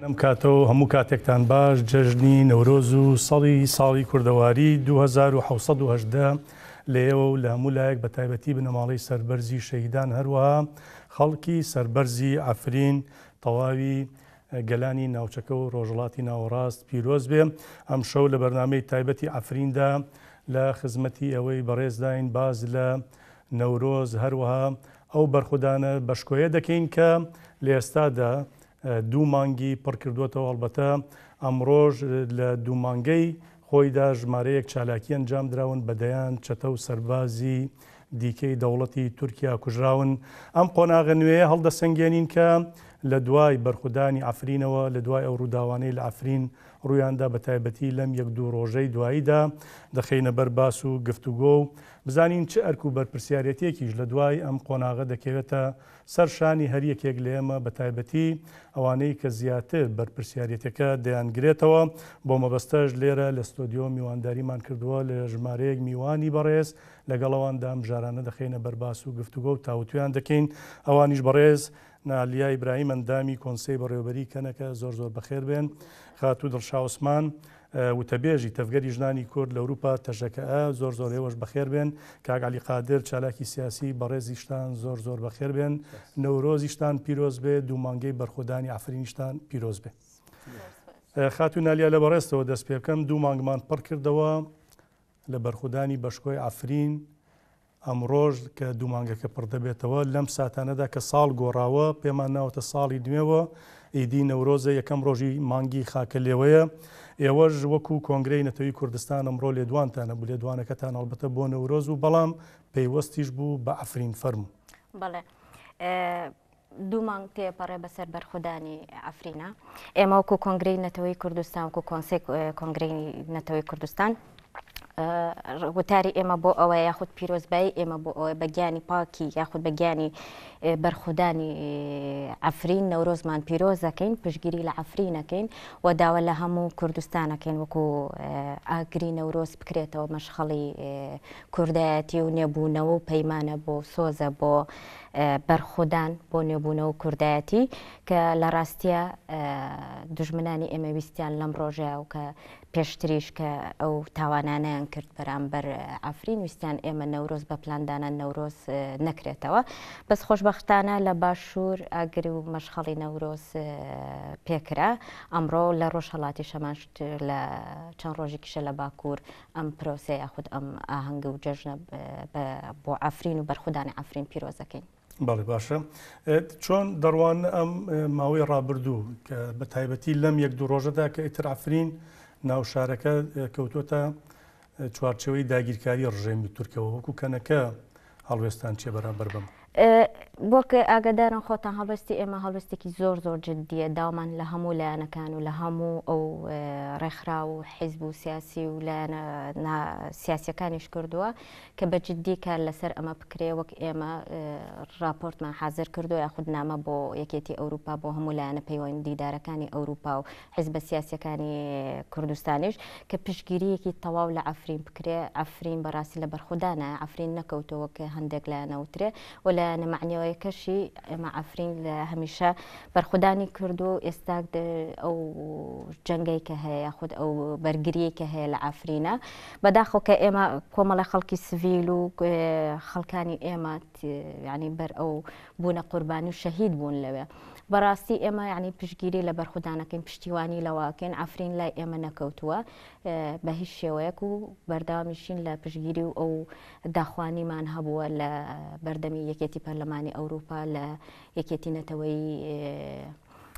ئەم کاتە و هەموو کاتێکتان باش، جەژنی نەورۆز و سەڵی ساڵی کوردەواری 2718 لە ئێوە و لە هەموو لایەک بە تایبەتی بنەماڵەی سەربەرزی شەهیدان هەروەها خەڵکی سەربەرزی عەفرین تەواوی گەلانی ناوچەکە و ڕۆژهەڵاتی ناوەڕاست پیرۆز بێ. ئەمشەو لە بەرنامەی تایبەتی عەفریندا لە خزمەتی ئێوەی بەڕێزداین باس لە نەورۆز هەروەها ئەو بەرخودانە بەشکۆیە دەکەین کە لە ئێستادا دوو مانگی پڕکردووەتەوە، هەڵبەتە ئەمڕۆش لە دوو مانگەی خۆیدا ژمارەیەک چالاکی ئەنجامدراون، بە دەیان چەتە و سەربازی دیکەی دەوڵەتی تورکیا کوژراون. ئەم قۆناغە نوێیە هەڵدەسەنگێنین کە لە دوای بەرخودانی عەفرینەوە، لە دوای ئەو ڕووداوانەی لە عەفرین ڕوویاندا بە تایبەتی لەم یەک دوو ڕۆژەی دواییدا دەخەینە بەر باس و گفتوگۆ و بزانین چ ئەرک و بەرپرسیارێتییەکیش لە دوای ئەم قۆناغە دەکەوێتە سەر شانی هەر یەکێک لە ئێمە بە تایبەتی ئەوانەی کە زیاتر بەرپرسیارێتیەکە دەیانگرێتەوە، بۆ مەبەستەش لێرە لە ستۆدیۆ میوانداریمان کردووە لە ژمارەیەک میوانی بەڕێز، لەگەڵ ئەواندا ئەم مژارانە دەخەینە بەر باس و گفتوگۆ و تاوتوێیان دەکەین، ئەوانیش بەڕێز نالیا ئیبراهیم ئەندامی کۆنسەی بەڕێوەبەری کەنەکە زۆر زۆر بەخێر بێن، خاتوو دڵشا عوسمان وتەبێژی تەڤگەری ژنانی کورد لە ئەوروپا تەژەکەئە زۆر زۆر ئێوەش بەخێر بێن. کاک عەلی قادر چالاکی سیاسی بەڕێزیشتان زۆر زۆر بەخێر بێن. نەورۆزیشتان پیرۆز بێ، دوو مانگەی بەرخۆدانی عەفرینیشتان پیرۆز بێ. خاتوو نالیا لە بەڕێزتەوە دەست پێ بکەم، دوو مانگمان پڕ کردەوە لە بەرخودانی بەشکۆی عەفرین، ئەمڕۆش کە دوو مانگەکە پڕ دەبێتەوە، لەم ساتانەدا کە ساڵ گۆڕاوە، پێمان ناوەتە ساڵی نوێوە، ئیدی نەورۆزە، یەکەم ڕۆژی مانگی خاکەلێوەیە. ئێوەش وەکو کۆنگرەی نەتەوەی کوردستان ئەمڕۆ لێدوانتان هەبوو، لێدوانەکەتان هەڵبەتە بۆ نەورۆز بوو، بەڵام پەیوەستیش بوو بە عەفرین. فەرموو. بەڵێ. دوو مانگ تێپەڕێ بەسەر بەرخودانی عەفرینا. ئێمە وەکو کۆنگرەی نەتەوەی کوردستان، وەکو کۆنسەی کۆنگرەی نەتەوەی کوردستان، وتاری ئێمە بۆ ئەوەیە یاخود پیرۆزبایی ئێمە بۆ ئەوەیە بە گیانی پاکی یاخود بە گیانی بەرخودانی عەفرین نەورۆزمان پیرۆز دەکەین، پشتگیری لە عەفرین ئەکەین و داوا لە هەموو کوردستان ئەکەین وەکو ئاگری نەورۆز بکرێتەوە مەشخەڵی کوردایەتی و نوێبوونەوە و پەیمانە بۆ سۆزە بۆ بەرخودان بۆ نوێبوونەوە و کوردایەتی کە لە ڕاستیا دوژمنانی ئێمە ویستیان لەم ڕۆژەیا و کە پێشتریش کە ئەو تاوانانەیان کرد بەرامبەر عەفرین ویستیان ئێمە نەورۆز بە پلاندانان نەورۆز نەکرێتەوە بەس خۆشبەختانە لە باشوور ئاگر و مەشخەڵی نەورۆز پێکرا ئەمڕۆ لە ڕۆژهەڵاتیش هەمان شت لە چەند ڕۆژێکیشە لە باکوور ئەم پرۆسەیە یاخود ئەم ئاهەنگ و جەژنە بۆ عەفرین و بەرخودانی عەفرین پیرۆز دەکەین. بەڵێ باشە چۆن دەڕوان ئەم ماوەی ڕابردوو کە بە تایبەتی لەم یەک دوو ڕۆژەدا کە ئیتر عەفرین ناو شارەکە کەوتووەتە چوارچێوەی داگیرکاری ڕژێمی تورکەوە وەکو کەنەکە هەڵوێستان چیە بەرامبەر بەم؟ وەک ئاگادارن خۆتان هەڵوێستی ئێمە هەڵوێستێکی زۆر زۆر جدیە داوامان لە هەموو لایەنەکان و لە هەموو ئەو ڕێکخراو و حیزب و سیاسی و لایەنە سیاسیەکانیش کردووە کە بە جدی کار لەسەر ئەمە بکرێ وەک ئێمە راپۆرتمان حازر کردو یاخود نامە بۆ یەکێتی ئەوروپا بۆ هەموو لایەنە پەیوەندیدارەکانی ئەوروپا و حیزبە سیاسیەکانی کوردستانیش کە پشتگیریەکی تەواو لە عەفرین بکرێ، عەفرین بەڕاستی لە بەرخودانایە، عەفرین نەکەوتووە وەک هەندێک لایەن ئەوترێ و لایەنە مەعنەوەیەکەشی ئێمە عەفرین لە هەمیشە بەرخودانی کردووە و ئێستا ئەو جەنگەی کە هەیە یاخود ئەو بەرگریەی کە هەیە لە عەفرینە بەداخەوە کە ئێمە کۆمەڵە خەڵکی سڤیل و خەڵکانی ئێمە یعنی بەر ئەو بوونە قوربانی و شەهید بوون لەوێ. بەڕاستی ئێمە یانی پشتگیری لە بەرخودانەکەین پشتیوانی لەوەکەین عەفرین لای ئێمە نەکەوتووە بە هیچ شێوەیەک و بەردەوامیشین لە پشتگیری و ئەو داخوانیمان هەبووە لە بەردەمی یەکێتی پەرلەمانی ئەوروپا لە یەکێتی نەتەوەیی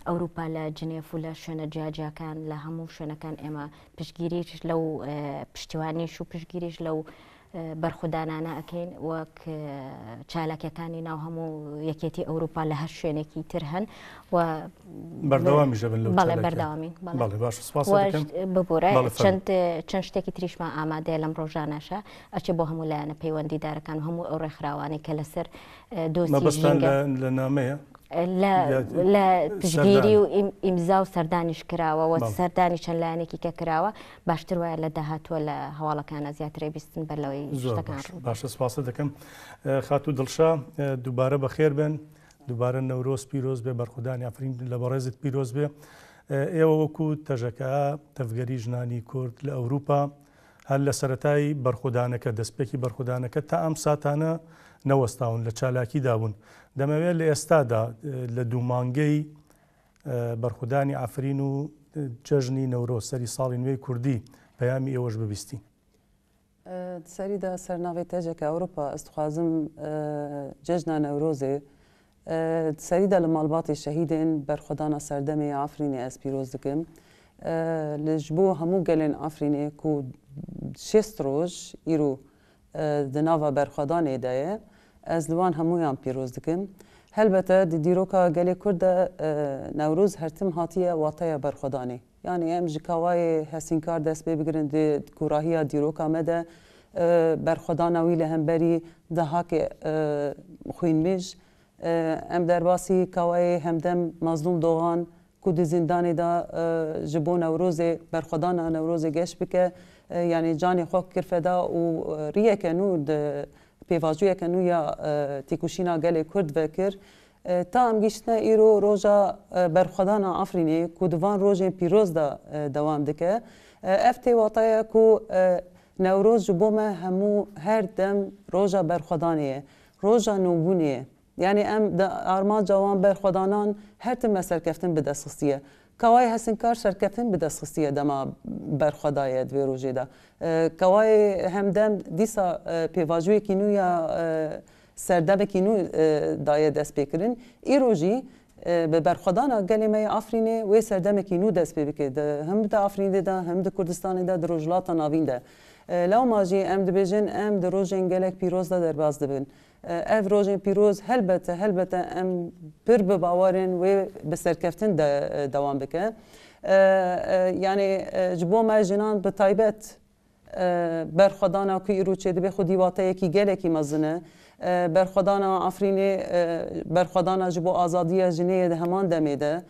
ئەوروپا لە جنێف و لە شوێنە جیاجیاکان لە هەموو شوێنەکان ئێمە پشتگیریش لەو پشتیوانیش و پشتگیریش لەو بەرخودانانە ئەکەین وەک چالاکیەکانی ناو هەموو یەکێتی ئەوروپا لە هەر شوێنێکی تر هەن و بەردەوامیش دەبن لەو بەڵێ بەردەوامین بەڵێ باش سپاس دەکەم ببورە چەند چەند شتێکی تریشمان ئامادەیە لەم ڕۆژانەشە ئەچێ بۆ هەموو لایەنە پەیوەندیدارەکان و هەموو ئەو ڕێکخراوانەی کە لەسەر دۆسی مەبەستان لە نامەیە لە پشتگیری و ئیمزا و سەردانیش کراوە و سەردانی چەند لایەنێکی کە کراوە باشتر وایە لە داهاتووە لە هەواڵەکانە زیاتر بیستن بەر لەوەی شتەکان ڕوو باشە سپاست دەکەم خاتوو دڵشا دووبارە بەخێر بێن دووبارە نەورۆز پیرۆز بێ بەرخودانی ئافرین لە بەڕێزت پیرۆز بێ. ئێوە وەکو تەژەکەئە، تەڤگەری ژنانی کورد لە ئەوروپا، هەر لە سەرەتای بەرخودانەکە، دەستپێکی بەرخودانەکە تا ئەم ساتانە نەوەستاون، لە چالاکیدا بوون. دەمەوێت لە ئێستادا لە دوومانگەی بەرخودانی عەفرین و جەژنی نەورۆز، سەری ساڵی نوێی کوردی، پەیامی ئێوەش ببیستین. Di serî de ser navê TJK Ewropa ez dixwazim cejna Newrozê di serî de li malbatê şehîdên berxwedana serdemê ya Efrînê ez pîroz dikim. Li ji bo hemû gelên Efrînê ku 60 roj îro di nava berxwedanê de ye ez li wan hemûyan pîroz dikim. Helbete di dîroka gelê Kurd de Newroz her tim hatiye wateya berxwedanê. Yanî em ji Kawayê Hesînkar dest pê bigirin di kûrahiya dîroka me de berxwedana wî li hemberî Dehakê xwînmij, em derbasî Kawayê hemdem Mazlûm Dogan ku di zîndanê de ji bo Newrozê berxwedana Newrozê geş bike yanî canê xwe kir feda û riyeke nû di pêvajoyeke nû ya têkoşîna gelê Kurd vekir. Ta em gihîştine îro roja berxwedana Efrînê ku di van rojên pîroz de dewam dike. Ev tê wateya ku Newroz ji bo me hemû her dem roja berxwedanê ye, roja nûbûnê ye. Yanî em di armanca wan berxwedanan her tim me serkeftin bi dest xistiye. Kawayê Hesinkar serkeftin bi dest xistiye dema berxwedaye di vê rojê de. Kawayê hemdem dîsa pêvajoyekî nû ya Serdemekî nû daye destpêkirin. Îro jî bi berxwedana gelê me yê Efrînê wê serdemekî nû dest pê bike di him di Efrînê de him di Kurdistanê de di Rojhilata Navîn de. Lewma jî em dibêjin em di rojên gelek pîroz de derbas dibin. Ev rojên pîroz helbete helbete em pir bi bawer in wê bi serkeftin de dewam bike. Yanî ji bo me jinan bi taybet Berxwedana ku îro çêdibe xwedî wateyekî gelekî mezin e. Berxwedana Efrînê berxwedana ji bo azadiya jinê ye di heman demê de.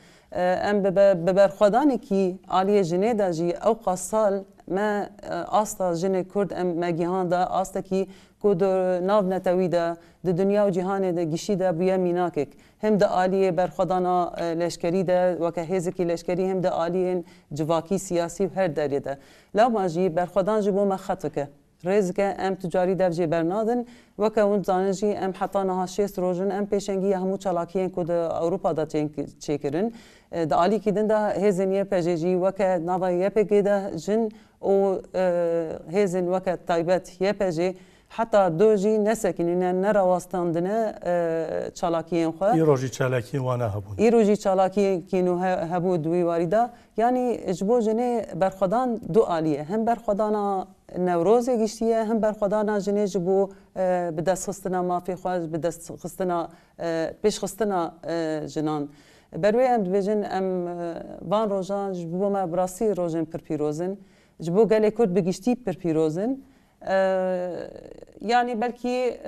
Em bi bi berxwedanekî aliyê jinê de jî ewqas sal me asta jinê Kurd em me gihanda astekî ku di nav netewî de, di dinya û cîhanê de gişî de bûye mînakek. Him di aliyê berxwedana leşkerî de weke hêzekî leşkerî him di aliyên civakî, siyasî û her derê de. Lewma jî berxwedan ji bo me xetik e. Rêzik e, em tu carî dev jê bernadin. Weke hûn dizanin jî em heta niha 60 roj in em pêşengiya hemû çalakiyên ku di Ewropa de tên çêkirin. Di alîkî din de hêzên YPJ jî weke nava YPG de jin û hêzên weke taybet YPJ Heta do jî nesekinîne, nerawestandine çalakiyên xwe. Îro jî çalakiyên wan hebûn. Îro jî çalakiyekî nû hebû di wî warî de. Yanî ji bo jinê berxwedan du alî ye. Him berxwedana Newrozê giştî ye, him berxwedana jinê ji bo bidestxistina mafê xwe, bidestxistina pêşxistina jinan. Ber wê em dibêjin em van rojan ji bo me bi rastî rojên pir pîroz in. Ji bo gelê Kurd bi giştî pir pîroz in. Yanî belkî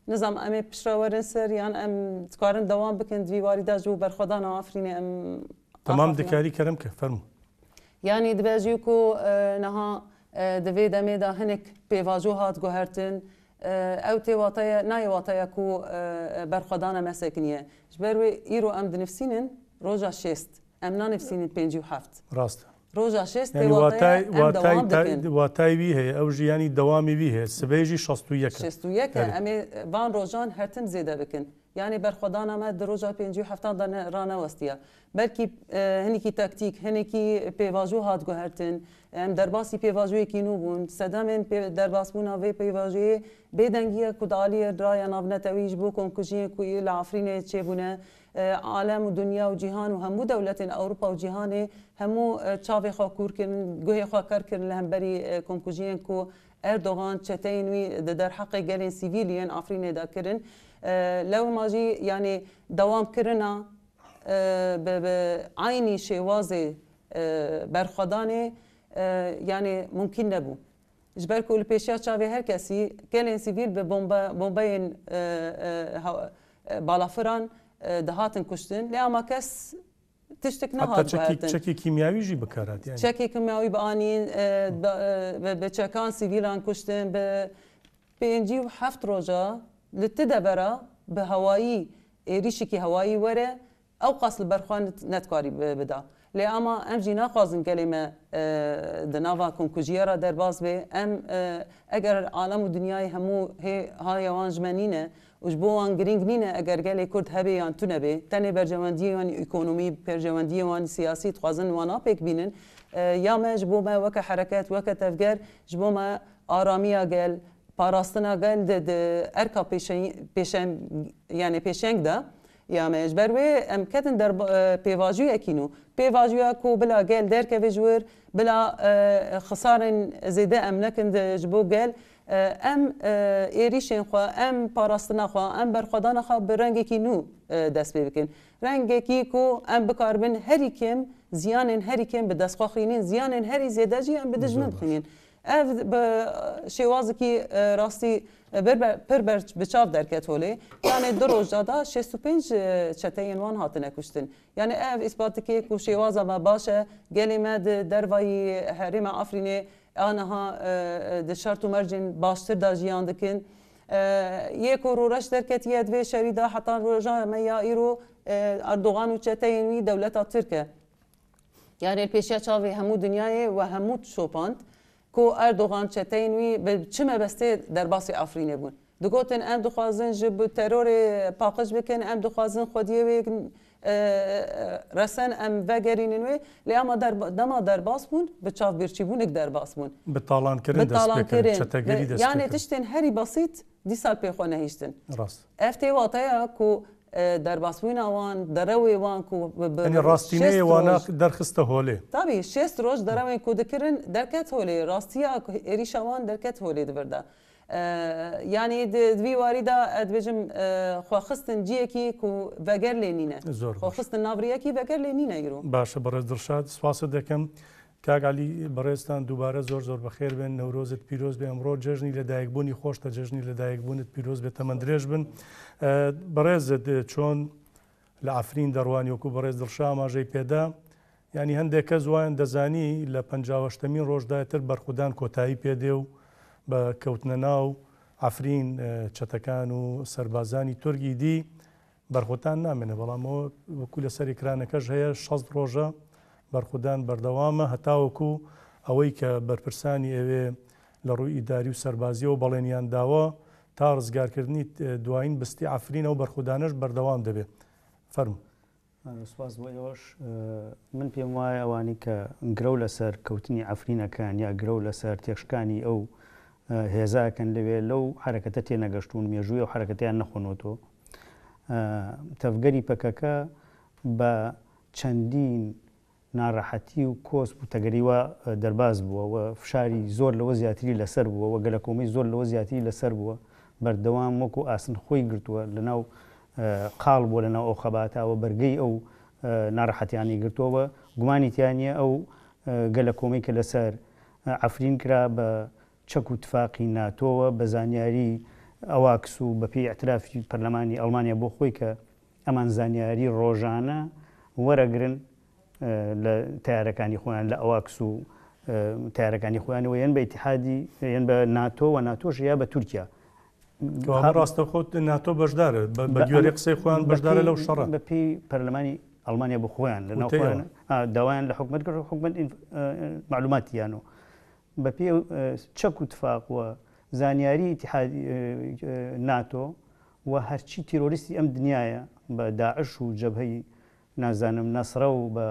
nizam em ê piştre werin ser yan em dikarin dewam bikin di vî warî de ji bo berxwedana Efrînê em Temam dikarî kerem ke fermo. Yanî dibe jî ku niha di vê demê de hinek pêvajo hat guhertin ew tê wateya nayê wateya ku berxwedana me sekiniye. Ji ber wê îro em dinivîsînin roja 60. Em nanivîsînin 57. Rast e. Roja 60 tê wateya em dewam dikin. Watayê wî heye ew jî yanî dewamê wî heye. Sibê jî 61 e. 61 e. Em ê van rojan her tim zêde bikin. Yanî berxwedana me di roja 57 de ranewestiya. Belkî hinekî taktîk, hinekî pêvajo hat guhertin. Em derbasî pêvajoyekî nû bûn. Sedemên derbasbûna vê pêvajoyê bêdengiya ku di aliyê raya navnetewî ji bo komkujiyên ku li Efrînê çêbûne Alem û dinya û cîhan û hemû dewletên Ewropa û cîhanê hemû çavê xwe kûr kirin, guhê xwe ker kirin li hemberî komkujiyên ku Erdogan, çeteyên wî di derheqê gelên sivîl yên Efrînê de kirin. Lewma jî yanî dewamkirina bi bi eynî şêwazê berxwedanê yanî mumkîn nebû. Ji ber ku li pêşiya çavê her kesî gelên sivîl bi bombeyên balafiran dihatin kuştin lê ama kes tiştek nehat guhertin. Çekê kîmyawî jî bikar hat. Çekê kîmyawî bianîn bi çekan sivîlan kuştin bi 57 roja li ti devera bi hewayî êrîşekî hewayî were Ew qas li ber xwe nedikarî bida. Lê ama em jî naxwazin gelê me di nava komkujiyê re derbas bê. Em eger alem û dinyayê hemû hê haya wan ji me nîne û ji bo wan girîng nîne eger gelê Kurd hebe yan tune bê, tenê berjewendiyê wan ekonomî, berjewendiyê wan siyasî dixwazin wana pêk bînin. Ya me ji bo me weke hereket, weke tevger ji bo me aramiya gel, parastina gel di erka pêşeng yanê pêşeng de ya me. Ji ber wê em ketin der pêvajoyekî nû. Pêvajoya ku bila gel derkeve ji wir, bila xisarên zêde em nekin ji bo gel. Em êrîşên xwe, em parastina xwe, em berxwedana xwe bi rengekî nû dest pê bikin. Rengekî ku em bikaribin herî kêm ziyanên herî kêm bi dest xwe xînîn, ziyanên herî zêde jî em bi dijmin bixînîn. Ev bi şêwazekî rastî pir ber bi çav derket holê. Yanê du roj da da 65 çeteyên wan hatine kuştin. Yanê ev îspat dike ku şêwaza me baş e, gelê me di dervayî herêma Efrînê a niha di şert û mercên baştir de jiyan dikin. Yê ku rûreş derketiye di vê şerî de heta roja me ya îro Erdogan û çeteyên wî dewleta Tirk e. Yanê li pêşiya çavê hemû dinyayê we hemû şopand ku Erdogan çeteyên wî bi çi mebestê derbasî Efrînê bûn. Digotin em dixwazin ji bi terorê paqij bikin, em dixwazin xwediyê wê resen em vegerînin wê. Lê ema dema derbas bûn bi çavbirçîbûnik derbas bûn. Bi talankirin dest pê kirin, çetegerî dest pê kirin. Yanê tiştên herî basît Dîsa li pê xwe nehiştin. Rast. Ev tê wateya ku derbasbûyîna wan, derewê wan ku bi Yanî rastîneyê wan derxiste holê. Tabî 60 roj derewên ku dikirin derket holê. Rastiya êrîşa wan derket holê di vir de. Yanî di vî warî de ez dibêjim xwe xistin ciyekî ku veger lê nîne. Zor Xwe xistin nav riyekî veger lê nîne îro. Baş e birêz Dilşad, spasê dikim. کاک عەلی بەڕێزتان دووبارە زۆر زۆر بەخێر بێن نەورۆزت پیرۆز بێ ئەمڕۆ جەژنی لەدایکبوونی خۆشتە جەژنی لەدایکبوونت پیرۆز بێت تەمەن درێژ بن بەڕێزت چۆن لە عەفرین دەڕوانی وەکو بەڕێز دڵشا ئاماژەی پێدا یعنی هەندێک کەس وایان دەزانی لە پەنجاوەشتەمین ڕۆژدا تر بەرخودان کۆتایی پێدێ و بە کەوتنە ناو عەفرین چەتەکان و سەربازانی تورکی دی بەرخۆتان نامێنێ بەڵام ئەوە وەکو لەسەر ئیکرانەکەش هەیە 60 ڕۆژە بەرخودان بەردەوامە هەتاوەکو ئەوەی کە بەرپرسانی ئەوێ لە ڕووی ئیداری و سەربازیەوە بەڵێنیان داوە تا ڕزگارکردنی دوایین بستی عەفرین ئەو بەرخودانەش بەردەوام دەبێت. فەرموو. سوپاس بۆ ئێوەش. من پێم وایە ئەوانەی کە گرەو لەسەر کەوتنی عەفرین ئەکەن یا گرەو لەسەر تێکشکانی ئەو هێزە ئەکەن لەوێ لەو حەرەکەتە تێنەگەشتوون، مێژووی ئەو حەرەکەتەیان نەخۆنوەتەوە. تەڤگەری پەکەکە بە چەندین ناڕەحەتی و کۆسپ و تەگەری وا دەرباز بووە و فشاری زۆر لەوە زیاتری لەسەر بووە و گەلەکۆمەی زۆر لەوە زیاتری لەسەر بووە، بەردەوام وەکو ئاسن خۆی گرتووە لەناو قاڵ بووە لەناو ئەو خەباتە و بەرگەی ئەو ناڕەحەتیانەی گرتووە و گومانی تیا نییە ئەو گەلەکۆمەی کە لەسەر عەفرین کرا بە چەک و تفاقی ناتۆوە بە زانیاری ئەواکس و بەپێی ئیعترافی پەرلەمانی ئەڵمانیا بۆ خۆی کە ئەمان زانیاری ڕۆژانە وەرەگرن لە تەیارەکانی خۆیان لە ئەواکس و تەیارەکانی خۆیانەوە یەن بە ئیتیحادی یەن بە ناتۆ و ناتۆش یا بە تورکیا. کەوابوو ڕاستەوخۆ ناتۆ بەشدارە بە گوێرەی قسەی خۆیان بەشدارە لەو شەڕە. بە پێی پەرلەمانی ئەڵمانیا بۆ خۆیان لە ناو خۆیان داوایان لە حکومەت کرد حکومەت مەعلوماتیانەوە بە پێی چەک و تفاق و زانیاری ئیتیحادی ناتۆ و هەرچی تیرۆریستی ئەم دنیایە بە داعش و جەبهەی نازانم نەسرە و بە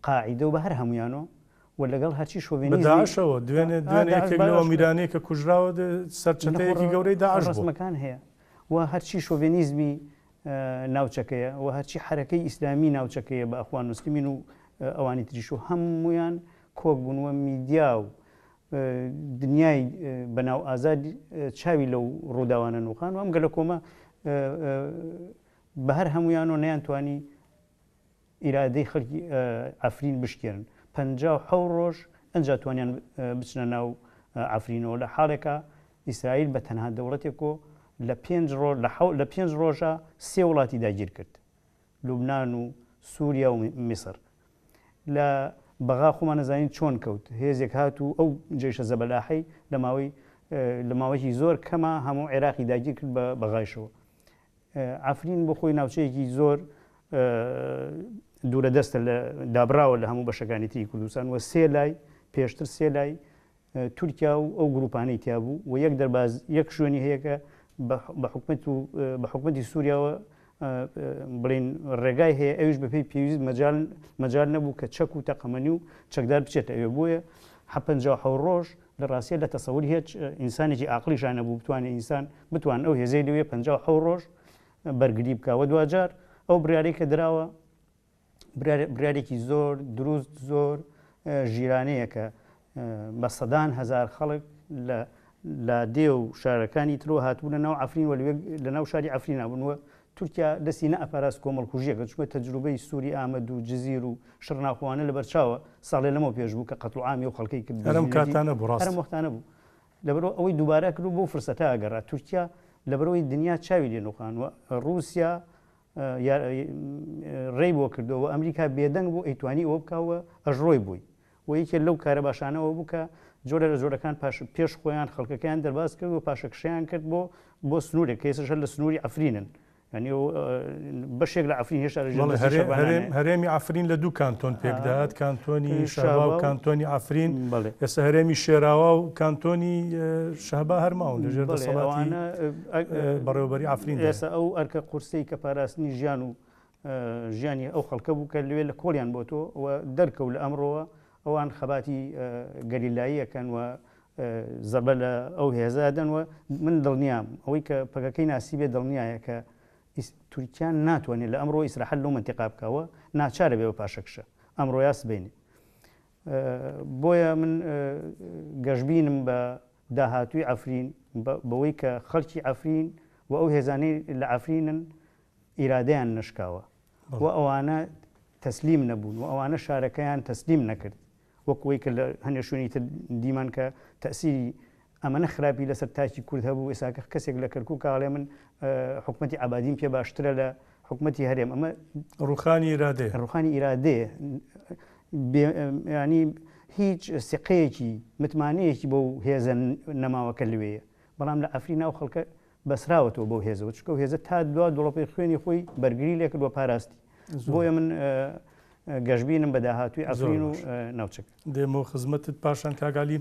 قاعیدە و بە هەر هەموویانۆ و لەگەڵ هەرچی بە شۆڤێنیزمی داعشەوە دوێنێ ئا دوێنێ داعش یەکێک بە لەو ئاشکرا ئەمیرانەی کە کوژراوە سەرچەتەیەکی نەخۆ گەورەی داعش بوو. ڕەسمەکان هەیە و هەرچی شۆڤێنیزمی ناوچەکەیە و هەرچی حەرەکەی ئیسلامی ناوچەکەیە بە ئەخوان موسلمین و ئەوانی تریش و هەموویان کۆک بوون و میدیا و دنیای بەناو ئازاد چاوی لەو ڕووداوانە نووقان و ئەم گەلەکۆمە بە هەر هەموویان و نەیانتوانی ئیرادەی خەڵکی عەفرین بشکێنن. 57 ڕۆژ ئەنجا توانیان بچنە ناو عەفرینەوە لە حاڵێکا ئیسرائیل بە تەنها دەوڵەتێک و لە پێنج ڕۆژ لە پێنج ڕۆژا سێ وڵاتی داگیر کرد لوبنان و سووریا و میسر. لە بەغا خۆمان ئەزانین چۆن کەوت، هێزێک هات و ئەو جەیشە زەبەلاحەی لە ماوەی لە ماوەیەکی زۆر کەما هەموو عێراقی داگیر کرد بە بەغایشەوە. عەفرین بۆ خۆی ناوچەیەکی زۆر. دوورە دەستە لە دابراوە لە هەموو بەشەکانی تری کوردستان و سێ لای پێشتر سێ لای تورکیا و ئەو گروپانەی تیا بوو و یەک دەرباز یەک شوێنی هەیە کە بە حکومەت و بە حکومەتی سووریاوە بڵین ڕێگای هەیە ئەویش بەپێی پێویست مەجال مەجال نەبوو کە چەک و تەقەمەنی و چەکدار بچێتە ئەوێ بۆیە حەپەنجا ڕۆژ لە ڕاستیە لە تەسەوری هێچ ئینسانێکی ئاقلیشا نەبوو بتوانێت ئینسان بتوان ئەو هێزەی لەوێ 56 ڕۆژ بەرگری بکا و دواجار ئەو بڕیارەی کە دراوە بڕیارێکی زۆر دروست زۆر ژیرانەیە کە بە سەدان هەزار خەڵک لە لادێ و شارەکانی ترەوە هاتبوونە ناو عەفرین و لە ناو شاری عەفرین بوون و تورکیا دەستی نەئەپاراست کۆمەڵکوژیەکە چونکە تەجروبەی سووری ئامەد و جزیر و شڕناخوانە لەبەرچاوە ساڵێ لەمەو پێش بوو کە قەتڵ و عامی و خەڵکەی کرد هەرم کاتانە بوو ڕاست هەرم وەختانە بوو لەبەرئەوە ئەوەی دووبارە کرد و بەو فرسەتە ئەگەڕا تورکیا لەبەرئەوەی دنیا چاوی لێ نوقان و ڕووسیا ڕێی بۆ کردەوە و ئەمریکا بێدەنگ بوو ئەیتوانی ئەوە بکا و ئەژڕۆی بووی و یەکێ لەو کارە باشانەوە بوو کە جۆرە لە جۆرەکان پاش پێش خۆیان خەڵکەکەیان دەرباز کرد و پاشەکشەیان کرد بۆ بۆ سنوورێک کە ئێستاش هەر لە سنووری عەفرینن یانی ئەو بەشێک لە عەفرین هێشتا لە ژێر بەڵێ دەستی هەرێ هەرێم شەبانانە. هەرێمی عەفرین لە دوو کانتۆن پێکدەهات کانتۆنی شەهبا و شەهبا و کانتۆنی عەفرین بەڵێ. ئێستا هەرێمی شێراوا و کانتۆنی شەهبا هەر ماون لە ژێر بەڵێ دەسەڵاتی ئەوانە بەڕێوەبەری عەفریندایە. ئێستا ئەو ئەرکە قورسەی کە پاراستنی ژیان و ژیانی ئەو خەڵکە بوو کە لەوێ لە کۆڵیان بۆتەوە و دەرکەوت لە ئەمڕۆوە ئەوان خەباتی گەریلایی ئەکەن و زەربە لە ئەو هێزە ئەدەن و من دڵنیام ئەوەی کە پەکەکەی ناسیبێ دڵنیایە کە تورکیا ناتوانێت لە ئەمڕۆ ئیسراحەت لەو مەنتیقا بکا و ناچارە بێ بە پاشەکشە ئەمڕۆ یا سبەینێ. بۆیە من گەشبینم بە داهاتووی عەفرین بەوەی کە خەڵکی عەفرین و ئەو هێزانەی لە عەفرینن ئیرادەیان نەشکاوە و ئەوانە تەسلیم نەبوون و ئەوانە شارەکەیان تەسلیم نەکرد وەک وەی کە لە هەنێ شوێنی تر دیمان کە تەئسیری ئەمەنە خراپی لەسەر تاکی کورد هەبوو ئێساکە کەسێک لە کەرکوک ئاڵێ من حکومەتی عەبادیم پێ باشترە لە حکومەتی هەرێم ئەمە ڕوخانی ئیرادەیە ڕوخانی ئیرادەیە ینی هیچ سقەیەکی متمانەیەکی بەو هێزە نەماوە کە لەوێیە بەڵام لە عەفرین ئەو خەڵکە بەسراوەتەوە بەو هێزەوە چونکە ئەو هێزە تا دوا دڵۆپی خوێنی خۆی بەرگری لێکرد و پاراستی بۆیە من گەشبینم بە داهاتووی عەفرین و ناوچەکە. دێمەوە خزمەتت پاشان کاک عەلی.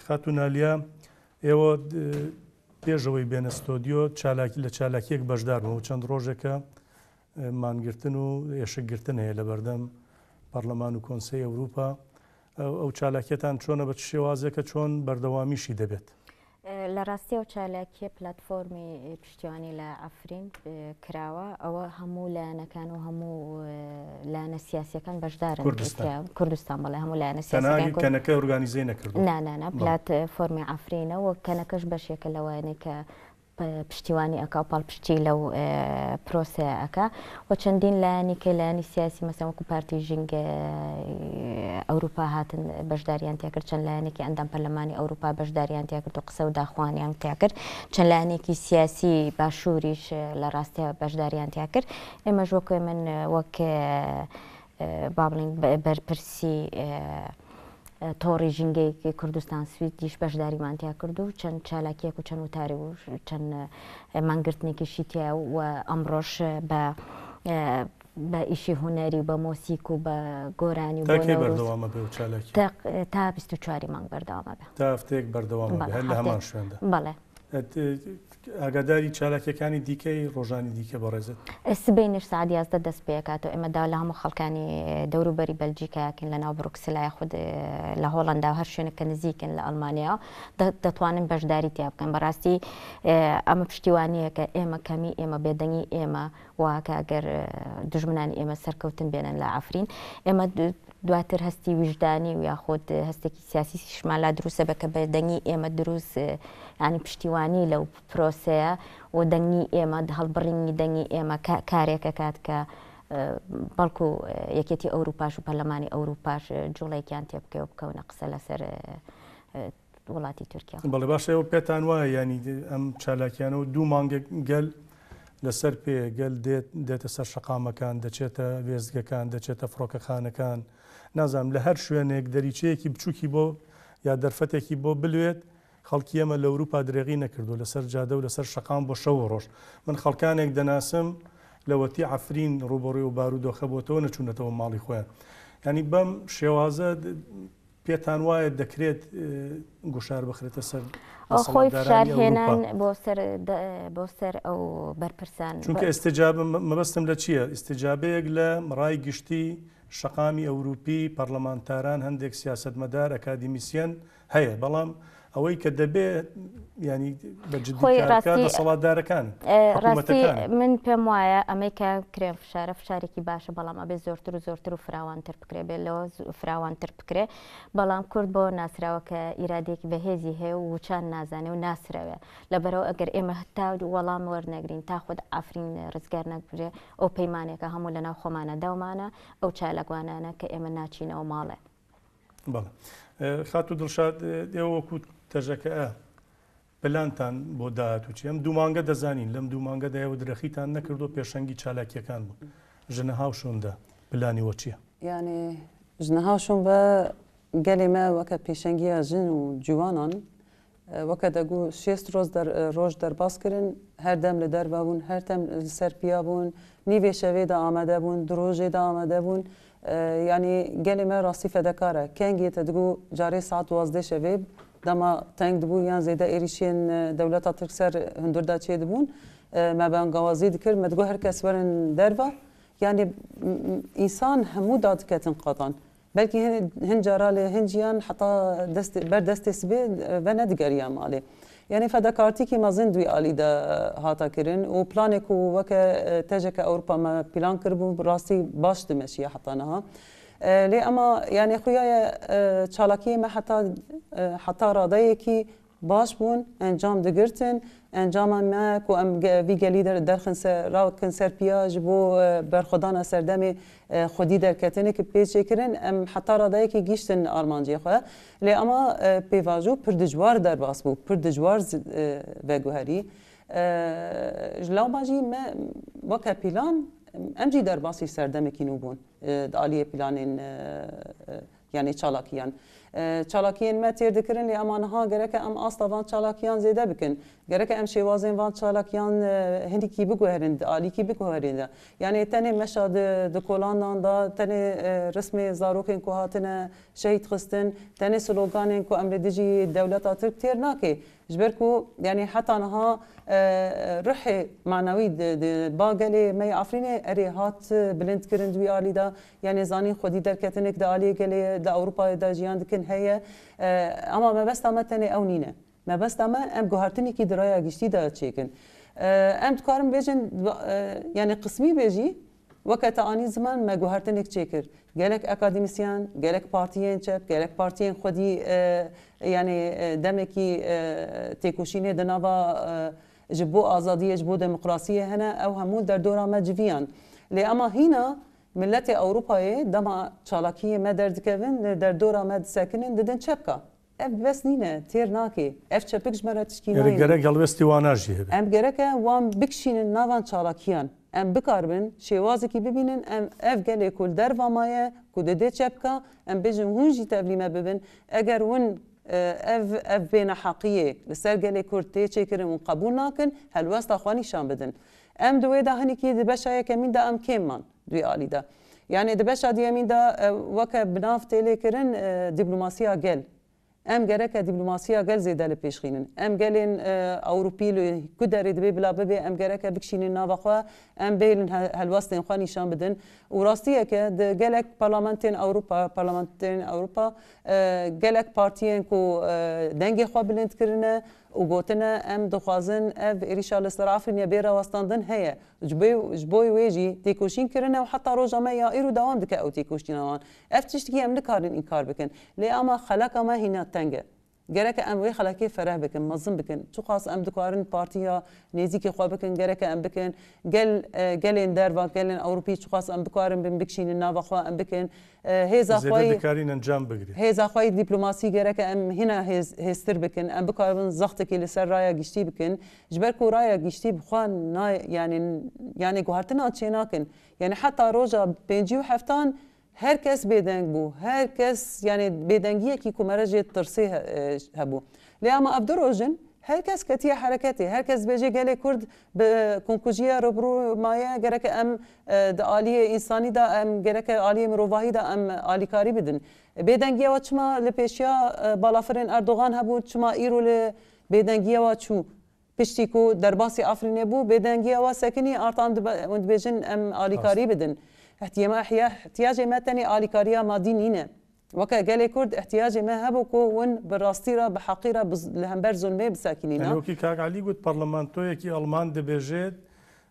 خاتوو نالیا ئێوە پێش ئەوەی بێنە ستۆدیۆ چالاکی لە چالاکیەک بەشدار بوون و چەند ڕۆژێکە مانگرتن و ئێشکگرتن هەیە لە بەردەم پەرلەمان و کۆنسەی ئەوروپا ئەو چالاکیەتان چۆنە بە چ شێوازێکە چۆن بەردەوامیشی دەبێت؟ لە ڕاستی ئەو چالاکیە پلاتفۆرمی پشتیوانی لە عەفرین کراوە ئەوە هەموو لایەنەکان و هەموو لایەنە سیاسیەکان بەشدارن کوردستان کوردستان بەڵێ هەموو لایەنە سیاسەکان کەنەکە ئۆرگانیزەی نەکردووە نا نا نا پلاتفۆرمی عەفرینە و کەنەکەش بەشێکە لەوانەی کە پشتیوانی ئەکا و پاڵپشتی لەو پرۆسەیە ئەکا و چەندین لایەنی کە لایەنی سیاسی مەسەن وەکو پارتی ژینگە ئەوروپا هاتن بەشداریان تیا کرد چەند لایەنێکی ئەندام پەرلەمانی ئەوروپا بەشداریان تیا کرد و قسە و داخوانیان تیا کرد چەند لایەنێکی سیاسی باشووریش لە ڕاستیا بەشداریان تیا کرد ئێمەش وەکو من وەک با بڵێین بەرپرسی تۆڕی ژینگەی کوردستان سویدیش بەشداریمان تیا کرد و چەند چالاکیەک و چەند وتاری و چەند مانگرتنێکیشی تیا و ئەمڕۆش بە بە ئیشی هونەری و بە مۆسیک و بە گۆرانی و تا کەی بەردەوامە بێ و چالاکی؟ تا 24 مانگ بەردەوامە بێ. تا هەفتەیەک بەردەوامە بێ هەر لە هەمان شوێندا؟ بەڵێ. ئاگاداری چالاکیەکانی دیکەی ڕۆژانی دیکە بەڕێزت؟ سبەینێش سەعات 11 دەست پێکاتەوە ئێمە داوا لە هەموو خەڵکانی دەوروبەری بەلجیکاکەین لە ناو بروکسلا یاخود لە هۆڵەندا و هەر شوێنێک کە نزیکن لە ئەڵمانیا دەتوانن بەشداری تیا بکەن بەڕاستی ئەمە پشتیوانیەکە ئێمە کەمی ئێمە بێدەنگی ئێمە واکە گەر دوژمنانی ئێمە سەرکەوتن بێنن لە عەفرین ئێمە دواتر هەستی ویژدانی و یاخود هەستێکی سیاسیشمان لا دروستە بە کە بێدەنگی ئێمە دروست ینی پشتیوانی لەو پرۆسەیە و دەنگی ئێمە هەڵبڕینی دەنگی ئێمە کارێکە کات کە بەڵکو یەکێتی ئەوروپاش و پەرلەمانی ئەوروپاش جوڵێکیان تێبکەوە بکەونە قسە لەسەر وڵاتی تورکیا. بەڵێ باشە ئێوە پێتان وایە یانی ئەم چالاکیانە و دوو مانگە گەل لەسەر پێ گەل دێت دێتە سەر شەقامەکان دەچێتە وێستگەکان دەچێتە فڕۆکەخانەکان نازانم لە هەر شوێنێک دەریچەیەکی بچووکی بۆ یا دەرفەتێکی بۆ بلوێت خەڵکی ئێمە لە ئەوروپا درێغی نەکردووە لەسەر جادە و لەسەر شەقام بۆ شەو و ڕۆژ من خەڵکانێک دەناسم. لەوەتی عەفرین ڕووبەڕووی ئەو بارودۆخە بۆتەوە نەچوونەتەوە ماڵی خۆیان. یانی بەم شێوازە پێتان وایە دەکرێت گوشار بخرێتە سەر خۆی دەسەڵاتدارانی ئەوروپا؟ فشارهێنان بۆ سەر بۆ سەر ئەو بەرپرسان چونکە ئیستیجابە مەبەستم لە چییە؟ ئیستیجابەیەک لە ڕای گشتی شەقامی ئەوروپی، پەڕلەمانتاران، هەندێک سیاسەتمەدار، ئەکادیمیسیەن هەیە، بەڵام ئەوەی کە دەبێ یانی بە جدی خۆی کار بکات ڕاستی دەسەڵاتدارەکانن، ڕاستی حکوومەتەکانن. من پێم وایە ئەمەی کە کرێن فشارە فشارێکی باشە بەڵام ئەبێ زۆرتر و زۆرتر و فراوانتر بکرێ بێ لەوە فراوانتر بکرێ بەڵام کورد بەوە ناسراوە کە ئیرادەیەکی بەهێزی هەیە و وچان نازانێ و ناسرەوێ لەبەرئەوە ئەگەر ئێمە هەتا وەڵام وەرنەگرین تا خود عەفرین ڕزگار نەکرێ ئەو پەیمانێکە هەموو لەناو خۆمانە داومانە ئەو چالاکوانانە کە ئێمە ناچینەوە ماڵێ. بەڵێ خاتوو دڵشاد ئێوە وەکو تەژەکەئە پلانتان بۆ داهاتوو چیە؟ ئەم دوو مانگە دەزانین لەم دوو مانگەدا ئێوە درەخیتان نەکردو پێشەنگی چالاکیەکان بوون ژنەها و شوندا پلانی وە چیە؟ یانی ژنەها و شون بە گەلێ مە وەکە پێشەنگیە ژن و جوانان وەکە دەگو شێست رۆز رۆژ دەرباز کرن، هەر دەم لە دەرڤە بوون، هەر دەم li سەر پیا بوون، نیڤێ شەڤێ دا ئامادە بوون، di رۆژێ دا ئامادە بوون. یانی گەلێ me rastî fedekar e. Kengê te digo carê saet duwazdeh şevê dema teng dibû yan zêde êrîşên dewleta Tirk ser hundir de çêdibûn, me bangawazî dikir, me digo her kes werin derve. Yanî însan hemû dadiketin qadan. Belkî hin cara li hin ciyan heta dest ber destê sibê venedigeriya malê. Yanî fedakartîkî mezin di wî alî de hate kirin û planê ku weke TJK Ewropa me plan kiribû bi rastî baş dimeşiya heta niha. Lê ema yanî xuya ye çalakiyê me heta heta radeyekî Baş bûn, encam digirtin. Encama me ku em vî gelî derxin ser, rakin ser piya ji bo berxwedana serdemê xwedî derketinê ki pê çêkirin, em heta radeyekê gihîştin armancê xwe. Lê ema pêvajo pir dijwar derbas bû, pir dijwar veguherî. Ji lewma jî me weke pîlan em jî derbasî serdemekî nû bûn di aliyê pîlanên Yanî çalakiyan. Çalakiyên me têr dikirin lê ema niha gereke em asta van çalakiyan zêde bikin. Gereke em şêwazên van çalakiyan hinekî biguherin, di alîkî biguherîn de. Yanî tenê meşa di di kolanan de, tenê rismê zarokên ku hatine şehîd xistin, tenê sloganên ku em li dijî dewleta Tirk têr nake. Ji ber ku yanî heta niha ruhê manewî di ba gelê me yê Efrînê erê hat bilindkirin di wî alî de. Yanî zanîn xwedî derketinek di aliyê gelê di Ewropayê de jiyan dikin heye. Ema mebesta me tenê ew nîne. Mebesta me em guhertinekî di raya giştî de çêkin. Em dikarin bêjin yanî qismî bêjî Weke te anî ziman me guhertinek çêkir. Gelek akademîsyen, gelek partiyên çep, gelek partiyên xwedî yanî demekî têkoşînê di nava ji bo azadiyê, ji bo demokrasiyê hene, ew hemû derdora me civiyan. Lê ema hîna miletê Ewropayê dema çalakiyê me derdikevin li derdora me disekinin didin çepka. Ev bes nîne, têr nake. Ev çepik ji me re tişkî Gerek nayîne. gerek helwestê wana jî hebe. Em gerek e wan bikişînin navan çalakiyan. Em bikaribin şêwazekî bibînin em ev gelê ku li derva maye, ku didê çepka, em bêjin hûn jî tevlî me bibin. Eger hûn ev ev bêneheqiyê li ser gelê Kurd tê çêkirin hûn qebûl nakin, helwesta xwe nîşan bidin. Em di wê de hinekî di beşa yekemîn de em kêm man di wî alî de. Yanî di beşa duyemîn de weke bi nav tê lêkirin dîplomasiya gel. Em gereke dîplomasiya gel zêde li pêş xînin. Em gelên Ewropî li ku derê dibê bila bibê em gereke bikişînin nava xwe, em bêlin helwestên xwe nîşan bidin. Û rastiyeke di gelek parlamentên Ewropa, parlamentên Ewropa gelek partiyên ku dengê xwe bilind kirine û gotine em dixwazin ev êrîşa li ser Efrînê bê rawestandin heye. Ji bo ji bo wê jî têkoşîn kirine û heta roja me ya îro dewam dike ew têkoşîna wan. Ev tiştekî em nikarin înkar bikin. Lê ama xeleka me hîna teng e. Gerek e em wê xelekê fereh bikin, mezin bikin. Çiqas em dikarin partiya nêzîkê xwe bikin gerek e em bikin. Gel gelên derva, gelên Ewropî çiqas em bikarin bin bikişînin nava xwe em bikin. Hêza Zêde xwe dikarîn encam bigirî. Hêza xwe yê dîplomasî gerek e em hîna hêz hêztir bikin, em bikaribin zextekê li ser raya giştî bikin. Ji ber ku raya giştî bi xwe nayê yanî yanî guhertinan çênakin. Yanî heta roja 57an her kes bêdeng bû. Her kes yanî bêdengiyekî ku mere jê tirsê hebû. Lê ama ev du roj in. Her kes ketiye hereketê, her kes dibêje gelê Kurd bi komkujiya rûbirû maye, gereke em di aliyê însanî de em gereke aliyê mirovahî de em alîkarî bidin. Bêdengiya we çima li pêşiya balafirên Erdogan hebû, çima îro li bêdengiya we çû? Piştî ku derbasî Efrînê bû, bêdengiya we sekinî, arta em hûn dibêjin em alîkarî bidin. Îhtiyacê me tenê alîkariya madî nîne. Weke gelê Kurd îhtiyacê me hebû ku hûn bi rastî re, bi heqî re li hember zulmê bisekinîna. Yanî wekî Kak Elî got parlamentoyekî Elman dibêje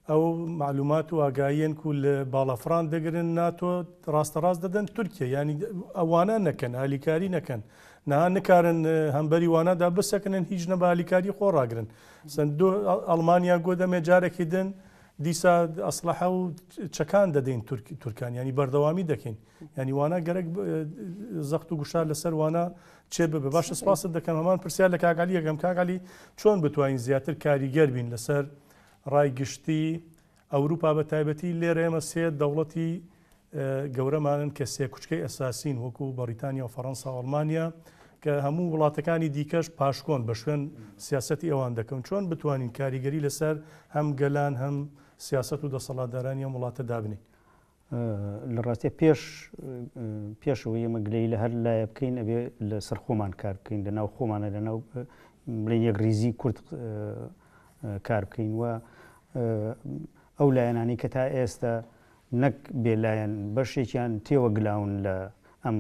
ew malûmat û agahiyên ku li balafiran digirin NATO rasterast didin Tirkiye. Yanî wana nekin, alîkarî nekin. Niha nikarin hemberî wana da bisekinin hîç ne bi alîkarî xwe ragirin. Sen du Elmanya got em ê carekî din dîsa eslehe û çekan dedeyn Tirkan. Yanî berdewamî dekin. Yanî wana gerek zext û guşar li ser wana çê bibe. Baş spasat dekem heman pirsiyar li Kak Elî yekem. Kak Elî çon bitwayîn ziyatır karîger bîn li ser ray giştî Ewropa bi taybetî lêre ême sê dewletî گەورەمانن کە سێ کوچکەی ئەساسین وەکو بەڕیتانیا و فەڕەنسا و ئەڵمانیا کە هەموو وڵاتەکانی دیکەش پاشکۆن بە شوێن سیاسەتی ئەوان دەکەون چۆن بتوانین کاریگەری لەسەر هەم گەلان هەم سیاسەت و دەسەڵاتدارانی ئەم وڵاتە دابنین؟ لە ڕاستیا پێش پێش ئەوەی ئێمە گلەیی لە هەر لایە بکەین ئەبێ لەسەر خۆمان کار بکەین لە ناو خۆمانە لە ناو بڵێن یەک ریزی کورد کار بکەین و ئەو لایەنانەی کە تا ئێستا نەک بێلایەن بەشێکیان تێوە گلاون لە ئەم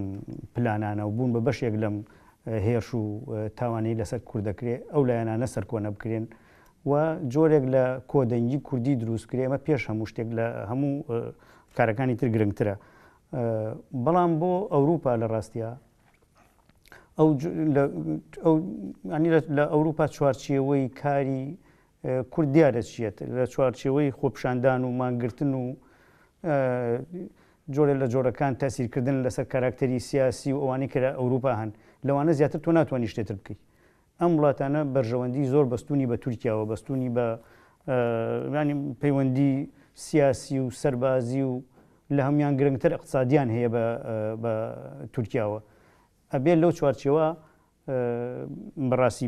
پلانانە و بوون بە بەشێک لەم هێرش و تاوانەی لەسەر کورد دەکرێت ئەو لایەنانە سەرکۆنە بکرێن و جۆرێک لە کۆدەنگی کوردی دروست بکرێ ئەمە پێش هەموو شتێک لە هەموو کارەکانی تر گرنگترە بەڵام بۆ ئەوروپا لە ڕاستە ئەو لە ئەوروپا چوارچێوەی کاری کورد دیارە چیەت لە چوارچێوەی خۆپشاندان و مانگرتن و جۆرە لە جۆرەکان تەسیرکردن لەسەر کاراکتەری سیاسی و ئەوانەی کە لە ئەوروپا هەن لەوانە زیاتر تۆ ناتوانانی شتێتر بکەیت ئەم وڵاتانە بەرژەوەندی زۆر بەستوونی بە تورکیاوە، بەستوونی بە یانی پەیوەندی سیاسی و سەربازی و لە هەموان گرنگتر ئیقتسادیان هەیە بە بە تورکیاوە. ئەبێ لەو چوارچێوە بەڕاستی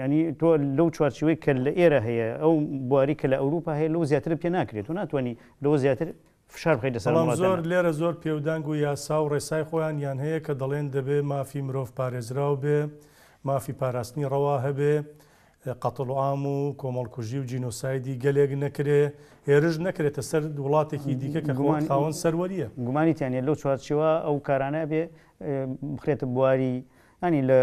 ینی تۆ لەو چوارچێوەی کە لە ئێرە هەیە ئەو بواری کە لە ئەوروپا هەیە لەو زیاتر پێ ناکرێت و ناتوانانی لەوە زیاتر فشار بخەیتە سەر بەڵام زۆر وڵاتانە. لێرە زۆر پێودانگ و یاسا و ڕێسای خۆیان یان هەیە کە دەڵێن دەبێ مافی مرۆڤ پارێزراو بێ، مافی پاراستنی ڕەوا هەبێ، قەتڵوعام و کۆمەڵکوژی و جینۆسایدی گەلێک نەکرێ، هێرش نەکرێتە سەر وڵاتێکی دیکە کە گومان خاوەن سەروەرییە. گومانی تیا نیە لەو چوارچێوە ئەو کارانە ئەبێ بخرێتە بواری یانی لە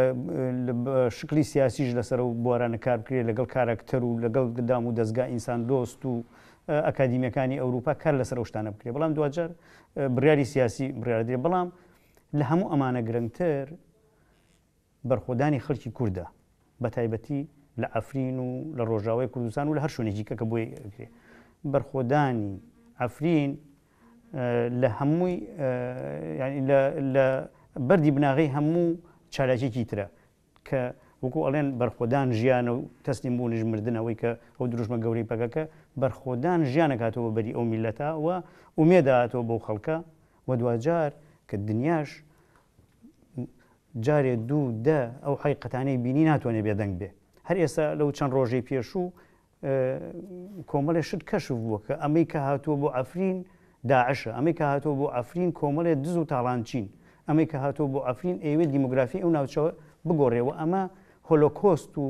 شکلی سیاسیش لەسەر ئەو بوارانە کار بکرێت لەگەڵ کاراکتەر و لەگەڵ دام و دەزگا ئینسان دۆست و ئەکادیمیەکانی ئەوروپا کار لەسەر ئەو شتانە بکرێت بەڵام دواجار بڕیاری سیاسی بڕیار درێ بەڵام لە هەموو ئەمانە گرنگتر بەرخۆدانی خەڵکی کوردە بە تایبەتی لە عەفرین و لە ڕۆژاوای کوردستان و لە هەر شوێنێکی کە کە بۆی ئەکرێ بەرخۆدانی عەفرین لە هەمووی لە بەردی بناغەی هەموو چالاکیەکی ترە کە وەکو ئەڵێن بەرخۆدان ژیانە و تەسلیم بوونیش مردنەوەی کە ئەو دروشمە گەورەی پەکەکە بەرخۆدان ژیانەکاتەوە بەری ئەو میلەتە و ئومێداتەوە بەو خەڵکە و دواجار کە دنیاش جارێ دوو دە ئەو حەقیقەتانەی بینی ناتوانێت بێدەنگ بێ هەر ئێستا لەو چەند ڕۆژەی پێشوو کۆمەڵێ شت کەشف بووە کە ئەمەی کە هاتووە بۆ عەفرین داعشە، ئەمەی کە هاتووە بۆ عەفرین کۆمەڵێ دز و تاڵانچین، ئەمەی کە هاتووە بۆ عەفرین ئەیەوێت دیمۆگرافیای ئەو ناوچە بگۆڕێ و ئەمە هۆلۆکۆست و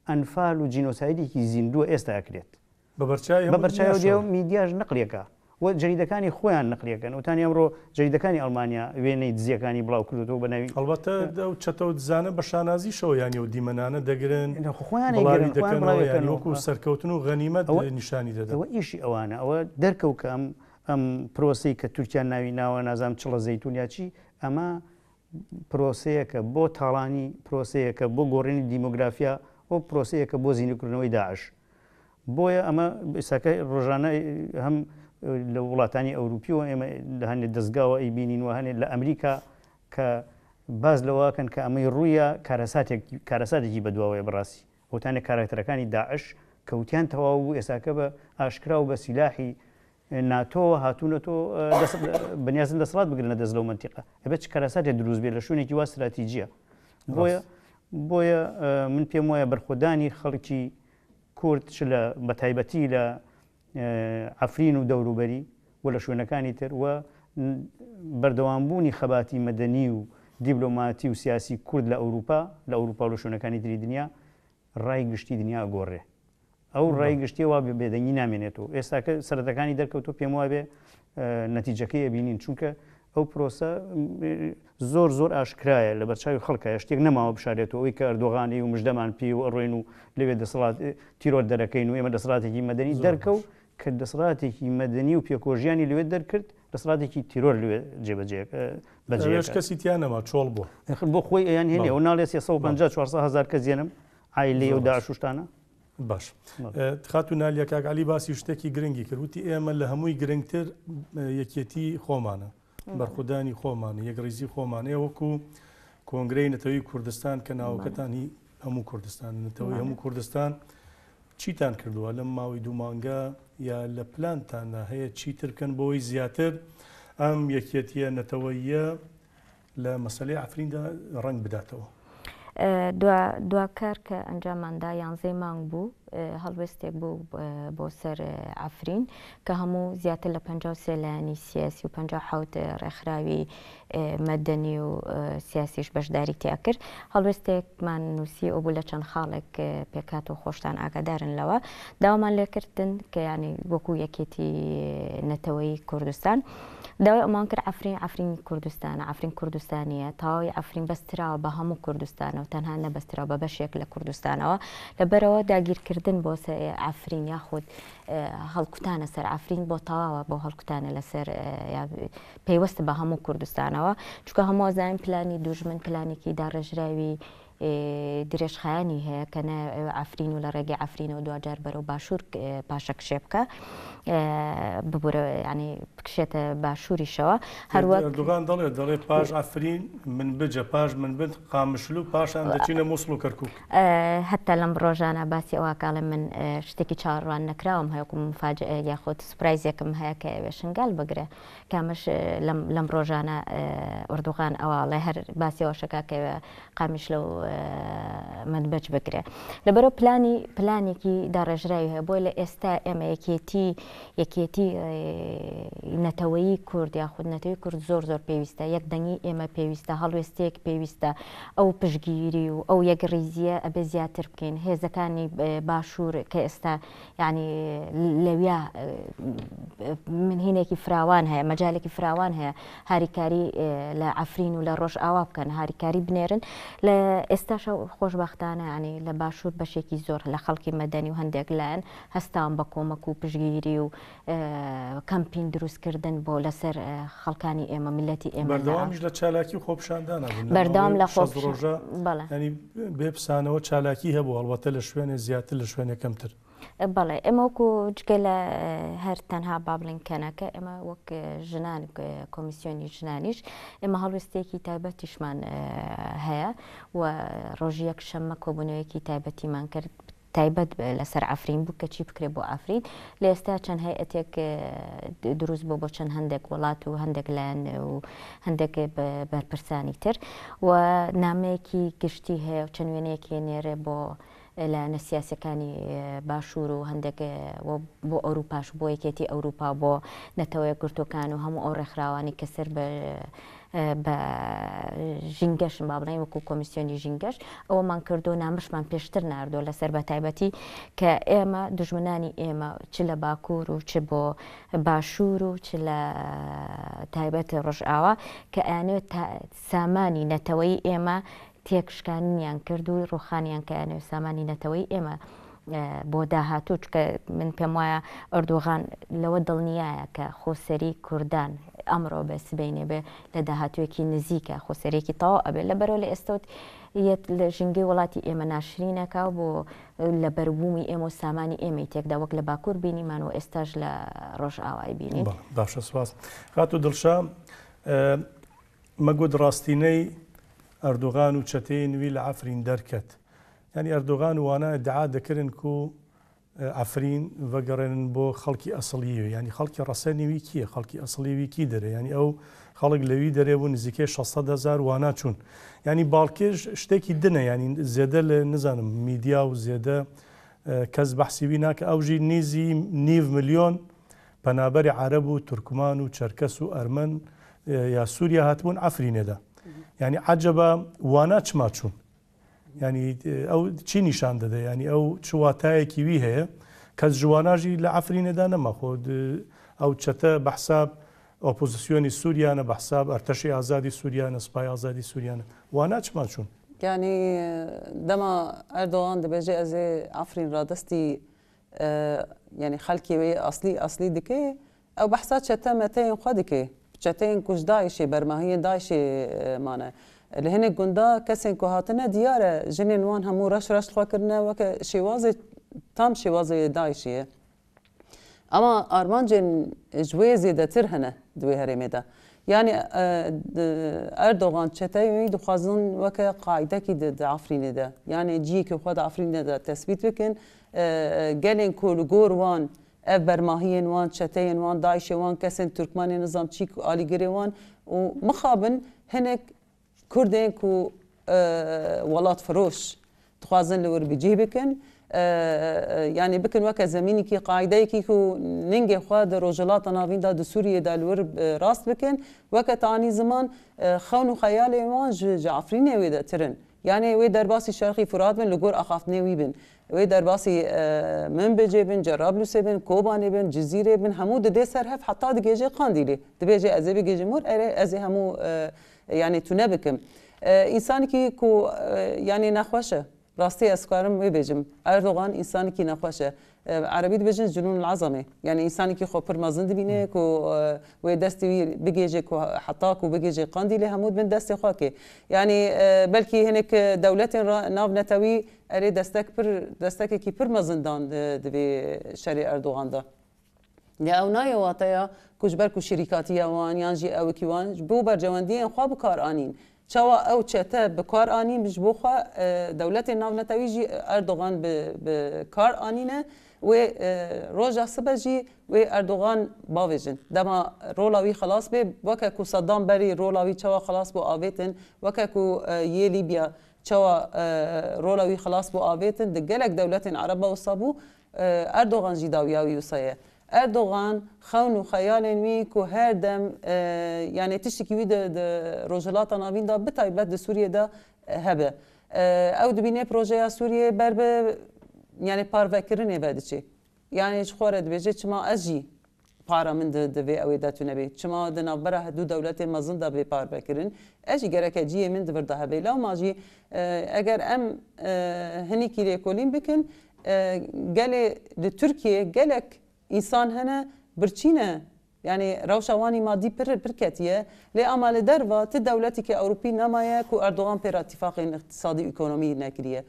ئەنفال و جینۆسایدێکی زیندووە ئێستا ئەکرێت. بە بەرچاوی بە هەموو بەرچاوی دێ دنیاشەوە. و میدیاش نەقلی ئەکا و جەریدەکانی خۆیان نەقلی ئەکەن و تانی ئەمڕۆ جەریدەکانی ئەڵمانیا وێنەی دزیەکانی بڵاو کردۆتەوە بە ناوی ئەڵبەتە ئەو چەتە و دزانە بە شانازیشەوە یانی ئەو دیمەنانە دەگرن خۆیان بڵاوی ئەیگرن خۆیان دەکەنەوە بڵاوی یانی ئەکەنەوە وەکوو سەرکەوتن و غەنیمەت ئەوە نیشانی دەدەن. ئەوە ئیشی ئەوانە ئەوە دەرکەوت کە ئەم ئەم پرۆسەی کە تورکیا ناوی ناوە نازانم چڵە زەیتون یا چی ئەمە پرۆسەیەکە بۆ تاڵانی پرۆسەیەکە بۆ گۆڕینی دیمۆگرافیا و پرۆسەیەکە بۆ زیندووکردنەوەی داعش بۆیە ئەمە ئێستاکە ڕۆژانە هەم لە وڵاتانی ئەوروپیەوە ئێمە لە هەندێک دەستگاوە ئەیبینین و هەنێ لە ئەمریکا کە باز لەوەکەن کە ئەمەی ڕوویە کارەساتێک کارەساتێکی بەدواوەیە بەڕاستی ئەوتانە کاراکتەرەکانی داعش کەوتیان تەواو بوو ئێستاکە بە ئاشکرا و بە سیلاحی ناتۆوە هاتوونەتۆ بەنیازن دەسەڵات بگرنە دەست لەو مەنتیقە ئەبێت چ کارەساتێک دروست بێت لە شوێنێکی وا استراتیجیە بۆیە. بۆیە من پێم وایە بەرخۆدانی خەڵکی کورد چ لە بەتایبەتی لە عەفرین و دەوروبەری و لە شوێنەکانی تر و بەردەوامبوونی خەباتی مەدەنی و دیبلۆماتی و سیاسی کورد لە ئەوروپا لە ئەوروپا و لە شوێنەکانی تری دنیا ڕای گشتی دنیا ئەگۆڕێ. ئەو ڕای گشتیە وا بێ بێدەنگی نامێنێتەوە. ئێستاکە سەرەتاکانی دەرکەوتووە پێم وابێ نەتیجەکەی ئەبینین چونکە ئەو پرۆسە زۆر زۆر ئاشکرایە لە بەرچاوی خەڵکە شتێک نەماوە بشارێتەوە ئەوی کە ئەردۆغانی و مژدەمان پێ و ئەڕۆین و لەوێ دەسەڵات تیرۆر دەرەکەین و ئێمە دەسەڵاتێکی مەدەنی دەرکەو کە دەسەڵاتێکی مەدەنی و پێکۆژیانی لەوێ دەرکرد دەسەڵاتێکی تیرۆر لەوێ جێبەجێ بەجێ کەسی تیا نەما چۆڵ بوو بۆ خۆی ئەیان هێنێ و ناڵێ 350 400 هزار کەس یەنم عایلەی و داعش و شتانە. باش خاتوو نالیا کاک عەلی باسی شتێکی گرنگی کرد وتی ئێمە لە هەمووی گرنگتر یەکێتی خۆمانە بەرخودانی خۆمانە یەکڕیزی خۆمانەیە وەکو کۆنگرەی نەتەوەی کوردستان کە ناوەکەتان هی هەموو کوردستان نەتەوەی هەموو کوردستان چیتان کردووە لەم ماوەی دوو مانگە یا لە پلانتاندا هەیە چیتر بکەن بۆی زیاتر ئەم یەکێتیە نەتەوەیە لە مەسەلەی عەفریندا ڕەنگ بداتەوە. دوا کار کە ئەنجاممان دا یانزەی مانگ بوو، هەڵوێستێک بوو بۆ سەر عەفرین کە هەموو زیاتر لە 53 لایەنی سیاسی و 57 ڕێکخراوی مەدەنی و سیاسیش بەشداری تیا کرد. هەڵوێستێکمان نووسی ئەو بوو لە چەند خاڵێک پێکهات و خۆشتان ئاگادارن لەوە. داوامان لێکردن کە یانی وەکوو یەکێتی نەتەوەیی کوردستان داوای ئەومان کرد عەفرین عەفرینی کوردستانە، عەفرین کوردستانییە، تەواوی عەفرین بەستراوە بە هەموو کوردستانەوە، تەنها نەبەستراوە بە بەشێک لە کوردستانەوە، لەبەرئەوە داگیرکردن بۆ عەفرین یاخود هەڵکوتانە سەر عەفرین بۆ تەواوە بۆ هەڵکوتانە لەسەر پەیوەستە بە هەموو کوردستانەوە، چونکە هەموو ئەزانین پلانی دوژمن پلانێکی داڕێژراوی درێژخایەنی هەیە کە نایەوێ عەفرین و لە ڕێگەی عەفرینەوە دواجار بەرەو باشوور پاشەکشێ بکا ببورە ینی بکشێتە باشووریشەوە هەروەک ئەردۆغان دەڵێ دەڵێ پاش عەفرین منبجە پاش منبج قامشلو پاشان دەچینە موسڵ و کەرکوک. هەتا لەم ڕۆژانە باسی ئەوە کاڵێ من شتێکی چاوەڕوان نەکراوم هەیە وەکو مفاجئەیەک یاخود سوپرایزێکم هەیە کە ئەوێ شنگال بگرێ کامەش لەم لەم ڕۆژانە ئۆردوغان ئەوە ئەڵێ هەر باسی ئەوەشەکا کە قامیشلە و مەنبەج بگرێ لەبەرەوە پلانی پلانێکی داڕێژراوی هەیە بۆیە لە ئێستا ئێمە یەکێتی یەکێتی نەتەوەیی کورد یاخود نەتەوەی کورد زۆر زۆر پێویستە یەک دەنگی ئێمە پێویستە هەڵوێستێک پێویستە ئەو پشگیری و ئەو یەک ڕیزیە ئەبێ زیاتر بکەین هێزەکانی باشوور کە ئێستا یانی لەویا من هینێکی فراوان هەیە مەجالێکی فراوان هەیە هاریکاری لە عەفرین و لە ڕۆژئاوا بکەن هاریکاری بنێرن لە ئێستاشە خۆشببختانە ینی لە باشوور بەشێکی زۆر لە خەڵکی مەدەنی و هەندێک لایەن هەستان بە کۆمەک و پشگیری و کەمپین دروستکردن بۆ لەسەر خەڵکانی ئێمە میللەتی ئێمە بەردەوامیش لە چالاکی و خۆپیشاندانە بوون بەردەوام لە خۆ ڕۆژە ینی بێ پسانەوە چالاکی هەبوو هەڵبەتە لە شوێنێ زیاتر لە شوێنێ کەمتر. بەڵێ ئێمە وەکو جگە لە هەر تەنها با بڵێین کەنەکە ئێمە وەک ژنان کۆمیسیۆنی ژنانیش ئێمە هەڵوێستێکی تایبەتیشمان هەیە و ڕۆژی یەک شەممە کۆبوونەوەیەکی تایبەتیمان کرد تایبەت لەسەر عەفرین بوو کە چی بکرێت بۆ عەفرین لە ئێستا چەند هەیئەتێک دروست بوو بۆ چەند هەندێک وڵات و هەندێک لایەن و هەندێک بەرپرسانی تر و نامەیەکی گشتی هەیە و چەند وێنەیەکی نێرێ بۆ لایەنە سیاسەکانی باشوور و هەندێک بۆ ئەوروپاش بۆ یەکێتی ئەوروپا بۆ نەتەوە یەکگرتووەکان و هەموو ئەو ڕێکخراوانی کە سەر بە بە ژینگەشن با بڵێین وەکو کۆمیسیۆنی ژینگەش ئەوەمان کردو نامەشمان پێشتر ناردووە لەسەر بە تایبەتی کە ئێمە دوژمنانی ئێمە چ لە باکوور و چ بۆ باشوور و چ لە تایبەت ڕۆژئاوا کە ئەیانەوێت سامانی نەتەوەی ئێمە تێکشکاننیان کرد و ڕوخانیان کە ئەیانەوێت سامانی نەتەوەی ئێمە بۆ داهاتوو چونکە من پێم وایە ئەردۆغان لەوە دڵنیایە کە خۆسەری کوردان ئەمڕۆ بێ سبەینێ بێ لە داهاتوویەکی نزیکە خۆسەرێکی تەواو ئەبێ لەبەرەوە لە ئێستەوت یەت لە ژینگەی وڵاتی ئێمە ناشرینەکە و بۆ لە بەروبوومی ئێمە و سامانی ئێمەی تێکدا وەک لە باکوور بینیمان و ئێستاش لە ڕۆژئاوای بینین. باشە سوپاس خاتوو دڵشا مەگوت ڕاستینەی ئەردۆغان و چەتەیەن وی لە عەفرین دەرکەت یانی ئەردۆغان و وانا ئیدعا دەکرن کو. عەفرین ڤەگەڕێنن بۆ خەڵکی ئەسڵیی وێ، یانی خەڵکی ڕەسەنی وی کییە، خەڵکی ئەسڵی وی کی دەرێ، یانی ئەو خەڵک لە وی دەرێ بوو نزیکەی 600 هەزار وانا چوون. یانی باڵکێش شتێکی دنە، یانی زێدە لە نزانم میدیا و زێدە کەس بەحسی وی ناکە، ئەو ژی نیزی نیڤ ملیۆن پەنابەری عەرەب و تورکمان و چەرکەس و ئەرمەن یا سووریا هاتبوون عەفرینێدا. یانی عەجەبا وانا چما چوون؟ یانی ئەو چی نیشان دەدە یانی ئەو چ واتایەکی وی هەیە کەس ژواناژی لە عەفرینێدا نەما خۆ ئەو چەتە بە حساب ئۆپۆزیسیۆنی سووریانە بە حساب ئەرتەشی ئازادی سووریانە سوپای ئازادی سووریانە وانا چما چوون. یانی دەما ئەردۆغان دەبێژێ ئەزێ عەفرین ڕادەستی یانی خەلکی وێ ئەسلی ئەسلی دکێ ئەو بەحسا چەتە مەتەیên xwe dike. Çeteyên ku ji DAIŞ'ê, bermahiyên DAIŞ'ê mane. Li hinek gunda kesên ku hatine diyar e jinên wan hemû reş reş li xwe kirine weke şêwazê tam şêwazê DAIŞ'ê ye. Ama armancên ji wê zêdetir hene di wê herêmê de. Yanî Erdogan çeteyên wî dixwazin weke qaîdekî di Efrînê de yanî ciyekî xwe di Efrînê de tesbît bikin. Gelên ku li gor wan Ev bermahiyên wan, çeteyên wan, DAIŞ'ê wan, kesên Turkmanê nizam çî ku alîgirê wan û mixabin hinek Kurdên ku welatfiroş dixwazin li wir bi cih bikin, yanî bikin weke zemînekî, qaîdeyekî ku ningê xwe di Rojhilata Navîn de, di Sûriyê de li wir rast bikin, weke te anî ziman xewn û xeyalên wan ji Efrînê wêdetir in. Yanê wê derbasî Şerqî Furat bin li gor axaftinê wî bin. Wê derbasî Minbicê bin, Cerablûsê bin, Kobanê bin, Cizîrê bin, hemû didê ser hev heta digêje Qandîlê. Dibêje ez ê bigêjim wir, erê ez ê hemû yanê tune bikim. Însanekî ku yanê nexweş e. Rastî ez dikarim wê bêjim. Erdogan însanekî nexweş e. Erebî dibêjin cinûn el-ezemê. Yanî însanekî xwe pir mezin dibîne ku wê destê wî bigêje ku heta ku bigêje Qandîlê hemû di bin destê xwe kê. Yanî belkî hinek dewletên re navnetewî erê destek pir destekekî pir mezin dan di vê şerê Erdogan de. Lê ew nayê wateya ku ji ber ku şirîkatiya wan yan jî ewekî wan ji bo berjewendiyên xwe bi kar anîn. Çawa ew çete bi kar anîn ji bo xwe dewletên navnetewî jî Erdogan bi bi kar anîne wê roja sibe jî wê Erdogan bavêjin. Dema rola wî xelas bê weke ku Saddam berî rola wî çawa xelas bû avêtin weke ku yê Lîbya çawa rola wî xelas bû avêtin di gelek dewletên Ereba wisa bû Erdogan jî dawiya wî wisa ye. Erdogan xewn û xeyalên wî ku her dem yanê tiştekî wî di di Rojhilata Navîn de bi taybet di Sûriyê de hebe. Ew dibîne projeya Sûriyê ber bi yanê parvekirinê ve diçê. Yanê ji xwe re dibêje çima ez jî para min di di vê ewê de tune bê. Çima di navbera du dewletên mezin de bê parvekirin. Ez jî gereke ciyê min di vir de hebe. Lewma jî eger em hinekî lêkolîn bikin Gelê li Tirkiyê gelek însan hene birçî ne. Yanî rewşa wan î madî pir pir ketiye. Lê ama li derva ti dewletekî Ewropî nemaye ku Erdogan pê re îtîfaqên îqtîsadî û ekonomî nekiriye.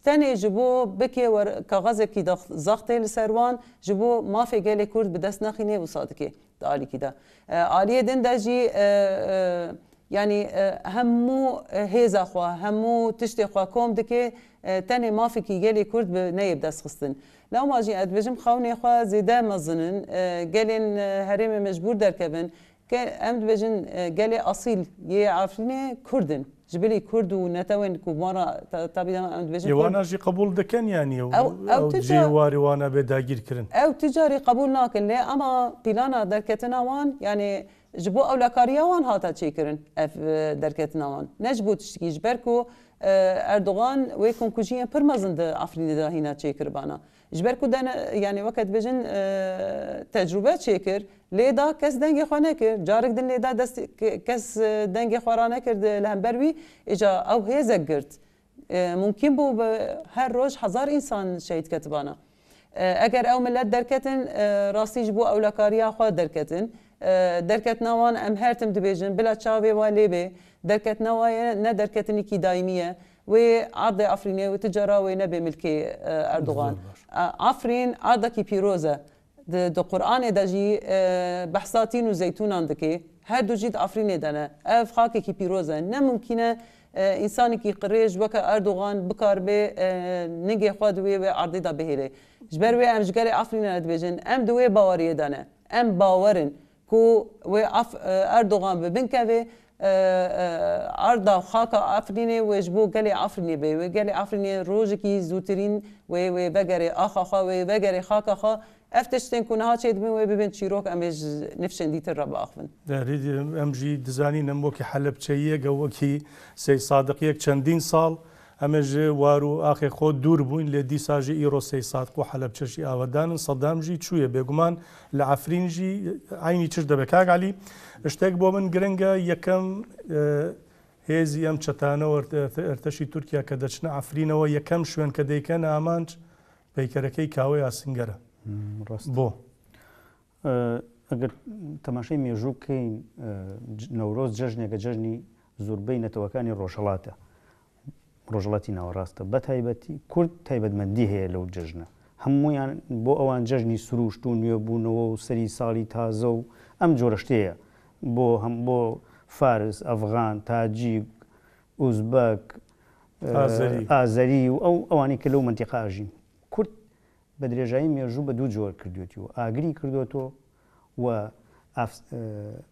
Tenê ji bo bikê wer kaxezekî zextê li ser wan ji bo mafê gelê Kurd bi dest nexînê wisa dikê di alîkî de. Aliyê din de jî Yanî hemû hêza xwe, hemû tiştê xwe kom dike, tenê mafekî gelê Kurd bi neyê bi dest xistin. Lewma jî ez dibêjim xewnê xwe zêde mezin in, gelên herêmê mecbûr derkevin. Em dibêjin gelê esîl yê Efrînê Kurd in. Ji bilî Kurd û netewên ku bi wan re tabî dema em dibêjin Kurd. Wana jî qebûl dikin yanî ew cihê warê wan e bê dagîrkirin? Ew ti carî qebûl nakin lê ema pîlana derketina wan yanî Ji bo ewlekariya wan hate çêkirin ev derketina wan. Ne ji bo tiştekî, ji ber ku Erdogan wê komkujiyên pir mezin di Efrînê de hîna çêkiribana. Ji ber ku dene yanî weke dibêjin tecrûbe çêkir, lê da kes dengê xwe nekir, carik din lê da dest kes dengê xwe ranekir li hember wî, îca ew hêzek girt. Mumkîn bû bi her roj hezar însan şehîd ketibana. Eger ew milet derketin rastî ji bo ewlekariya xwe derketin. Derketina wan em her tim dibêjin bila çavê we lê bê. Derketina we ne derketinekî daîmî ye. Wê erdê Efrînê û ti cara wê nebe milkê Erdogan. Efrîn erdekî pîroz e. Di di Quranê de jî behsa tîn û zeytûnan dike. Her du jî di Efrînê de ne. Ev xakekî pîroz e. Ne mumkîn e. ئینسانێکی قڕێژ وەکە ئەردۆغان بکاربێ نگێ خwe di wê wê erdê de bihêlê. Ji ber wê em ji gelê Efrînê re dibêjin em di wê baweriyê de ne. Em bawer in ku wê Erdogan bi bin keve, erda xaka Efrînê wê ji bo gelê Efrînê bê. Wê gelê Efrînê rojekî zûtirîn wê wê vegerê axa xwe, wê vegerê xaka xwe. Ev tiştên ku niha çêdibin wê bibin çîrok em ê ji nifşên dîtir re biaxivin. Em jî dizanîn em wekî Helebçeyiyek ew wekî Seyîdsadiqiyek çendîn sal Em ê ji war û axê xwe dûr bûyn lê dîsa jî îro Seyîdsadiq û Helebçe jî avedan in, Sedam jî çûye. Bêguman li Efrîn jî eynî tişt dibe. Kak Elî, tiştek bo min giring e, yekem hêzî em çetane û erteşî Tirkiya ke deçine Efrînewe yekem şwên ke deykene amanc peykerekey Kawey Asinger e. Bo? ئەگەر تەماشای مێژوو بکەین نەورۆز جەژنێکە جەژنی زۆربەی نەتەوەکانی ڕۆژهەڵاتە ڕۆژهەڵاتی ناوەڕاستە بە تایبەتی کورد تایبەتمەندی هەیە لەو جەژنە هەمویان بۆ ئەوان جەژنی سروشت و نوێبوونەوە و سەری ساڵی تازە و ئەم جۆرە شتەیە بۆ هەم بۆ فارس ئەفغان تاجیک ئوزبەک ئازەری و ئەو ئەوانەی کە لەو مەنتیقە ئەژین کورد بە درێژایی مێژوو بە دوو جۆر کردوێتی و ئاگری کردۆتۆ و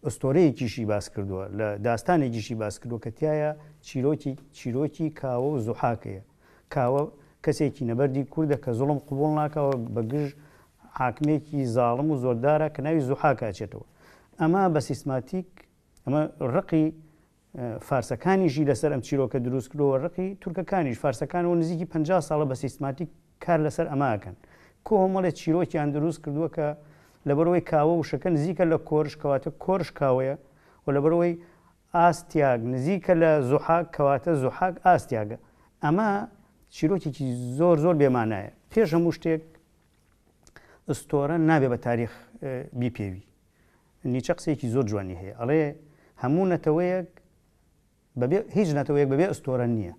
ئۆستۆرەیەکیشی باس کردووە لە داستانێکیشی باس کردووە کە تایە چیرۆکی چیرۆکی کاوە و زوحاکەیە کاوە کەسێکی نەبەردی کوردە کە زوڵم قبوڵ ناکەوە بە گژ حاکمێکی زاڵم و زۆردارە کە ناوی زوحاکە ئەچێتەوە ئەمە بە سیستماتیک ئەمە ڕقی فارسەکانیشی لەسەر ئەم چیرۆکە دروست کردووە، ڕقی تورکەکانیش، فارسەکانەوە نزیکی 50 ساڵە بە سیستماتیک کار لەسەر ئەمە ئەکەن. کۆمەڵێ چیرۆکیان دروست کردووە کە لەبەرئەوەی کاوە وشەکە نزیکە لە کۆرش کەواتە کۆرش کاوەیە و لەبەرئەوەی ئاستیاگ نزیکە لە زوحاک کەواتە زوحاک ئاستیاگە. ئەمە چیرۆکێکی زۆر زۆر بێمانایە. پێش هەموو شتێک ئستۆرە نابێ بە تاریخ بیپێوی. نیچە قسەیەکی زۆر جوانی هەیە ئەڵێ هەموو نەتەوەیەک بەبێ هیچ نەتەوەیەک بەبێ ئەستۆرە نییە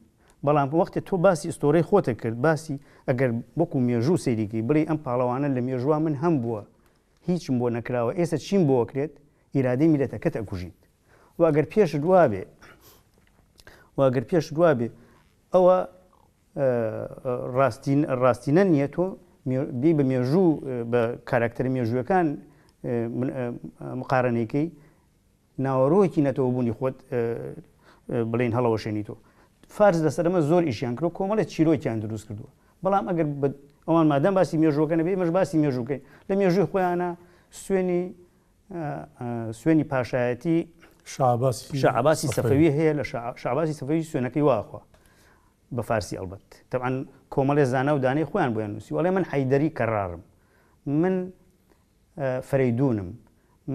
بەڵام وەختی تۆ باسی ئستۆرەی خۆتە کرد باسی ئەگەر وەکو مێژوو سەیریکەی بڵێ ئەم پاڵەوانە لە مێژووە من هەم بووە هیچم بۆ نەکراوە ئێستا چیم بۆ کرێت ئیرادەی میلەتەکەت ئەکوژیت و ئەگەر پێشت وابێ و ئەگەر پێشت وابێ ئەوە ڕاستینە نییە تۆ بی بە مێژوو بە کاراکتەرە مێژووەکان مقارنەیکەی ناوەرۆکی نەتەوەبوونی خۆت بڵین هەڵەوەشێنی تۆ فارس لەسەر ئەمە زۆر ئیشیان کرد کۆمەڵێک چیرۆکیان دروست کردووە بەڵام ئەگەر ئەوان مادەم باسی مێژووەکە نەبێ ئێمەش باسی مێژووکەین لە مێژووی خۆیانە سوێنی سوێنی پاشایەتی شعباسی سەفەوی هەیە لە شعباسی سەفەوی سوێنەکەی واخوا بە فارسی ئەڵبەت. تەبعەن کۆمەڵێ زانا و دانەی خۆیان بۆیان نووسیوە ئەڵێ من حەیدەری کەڕاڕم، من فەرەیدوونم،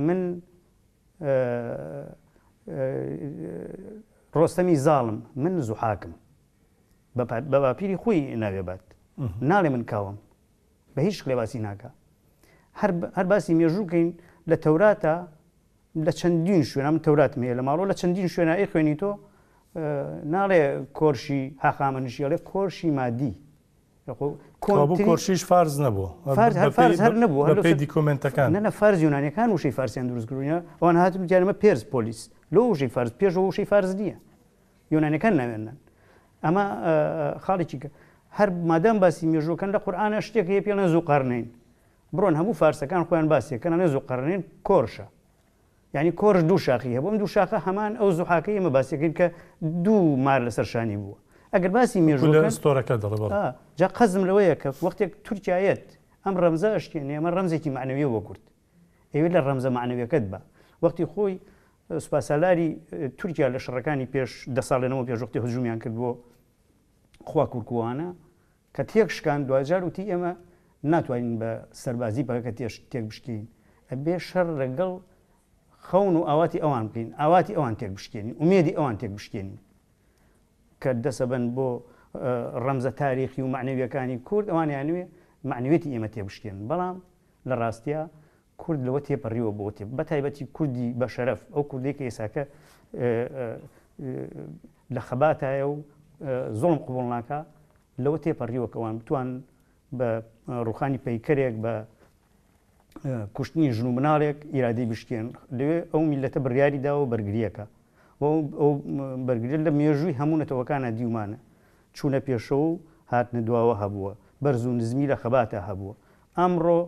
من ڕۆستەمی زاڵم، من زوحاکم. بە باپیری خۆی ناوێ بات. ناڵێ من کاوەم. بە هیچ شکلێ باسی ناکا. هەر باسی مێژوو کەین لە تەوراتە لە چەندین شوێنا من تەوراتم هەیە لە ماڵەوە لە چەندین شوێنا ئەیخوێنی تۆ ناڵێ کۆرشی هاخامەنشی ئەڵێ کۆرشی مادی کۆرشیش فارس نەبوو فارس هەر نەبوو بەپێی دیکۆمێنتەکان نە فارس یۆنانیەکان وشەی فارسیان دروست کردوە ئەوان هاتن وتیان ئەمە پێرس پۆلیس لۆ وشەی فارس پێشەوە وشەی فارس نییە یۆنانەکان ناوێنن ئەمە خاڵێکی هەر مادام باسی مێژوەکەن لە قورآانە شتێک هەیە پێڵێن زوو قەرنین بڕۆن هەموو فارسەکان خۆیان باسی ئەکەن ئەڵێن زوقەرنین کۆرشە یانی کۆرش دوو شاخی هەبوو ئەم دوو شاخە هەمان ئەو زوحاکەی ئێمە باسی ئەکەین کە دوو مار لەسەر شانی بووە ئەگەر باسی مێژوو لە ئەستۆرەکە دەڵێ بەڵێ. ئا جا قەزم لەوەیە کە وەختێک تورکیا یەت ئەم ڕەمزە ئەشکێنێ ئەمە ڕەمزێکی مەعنەویە بۆ کورد ئەیوێت لە ڕەمزە مەعنەویەکەت بە وەختی خۆی سوپاسالاری تورکیا لە شەڕەکانی پێش دە ساڵێ لەمەو پێش وەختی هجومیان کرد بۆ خواکورکوانە کە تێک شکان دواجار وتی ئێمە ناتوانین بە سەربازی پەکەکە تێش تێک بشکێین ئەبێ شەڕ لەگەڵ خەون و ئاواتی ئەوان بکەین ئاواتی ئەوان تێک بشکێنین ئومێدی ئەوان تێک بشکێنین کە دەسەبەن بۆ ڕەمزە تاریخی و معنەویەکانی کورد ئەوان یانوێ معنەویەتی ئێمە تێبشکێن بەڵام لە ڕاستیا کورد لەوە تێپەڕیوە بۆ تێ بە تایبەتی کوردی بە شەرەف ئەو کوردەی کە ئێساکە لە خەباتایە و زوڵم قبوڵ ناکا لەوە تێپەڕیوە کە ئەوان بتوان بە ڕوخانی پەیکەرێک بە کوشتنی ژن و مناڵێک ئیرادەی بشکێن لەوێ ئەو میلەتە بڕیاری داوە بەرگریەکە. و ئەو بەرگریە لە مێژووی هەموو نەتەوەکانا دیومانە چوونە پێشەوە و هاتنە دواوە هەبووە، بەرز و نزمی لە خەباتا هەبووە. ئەمڕۆ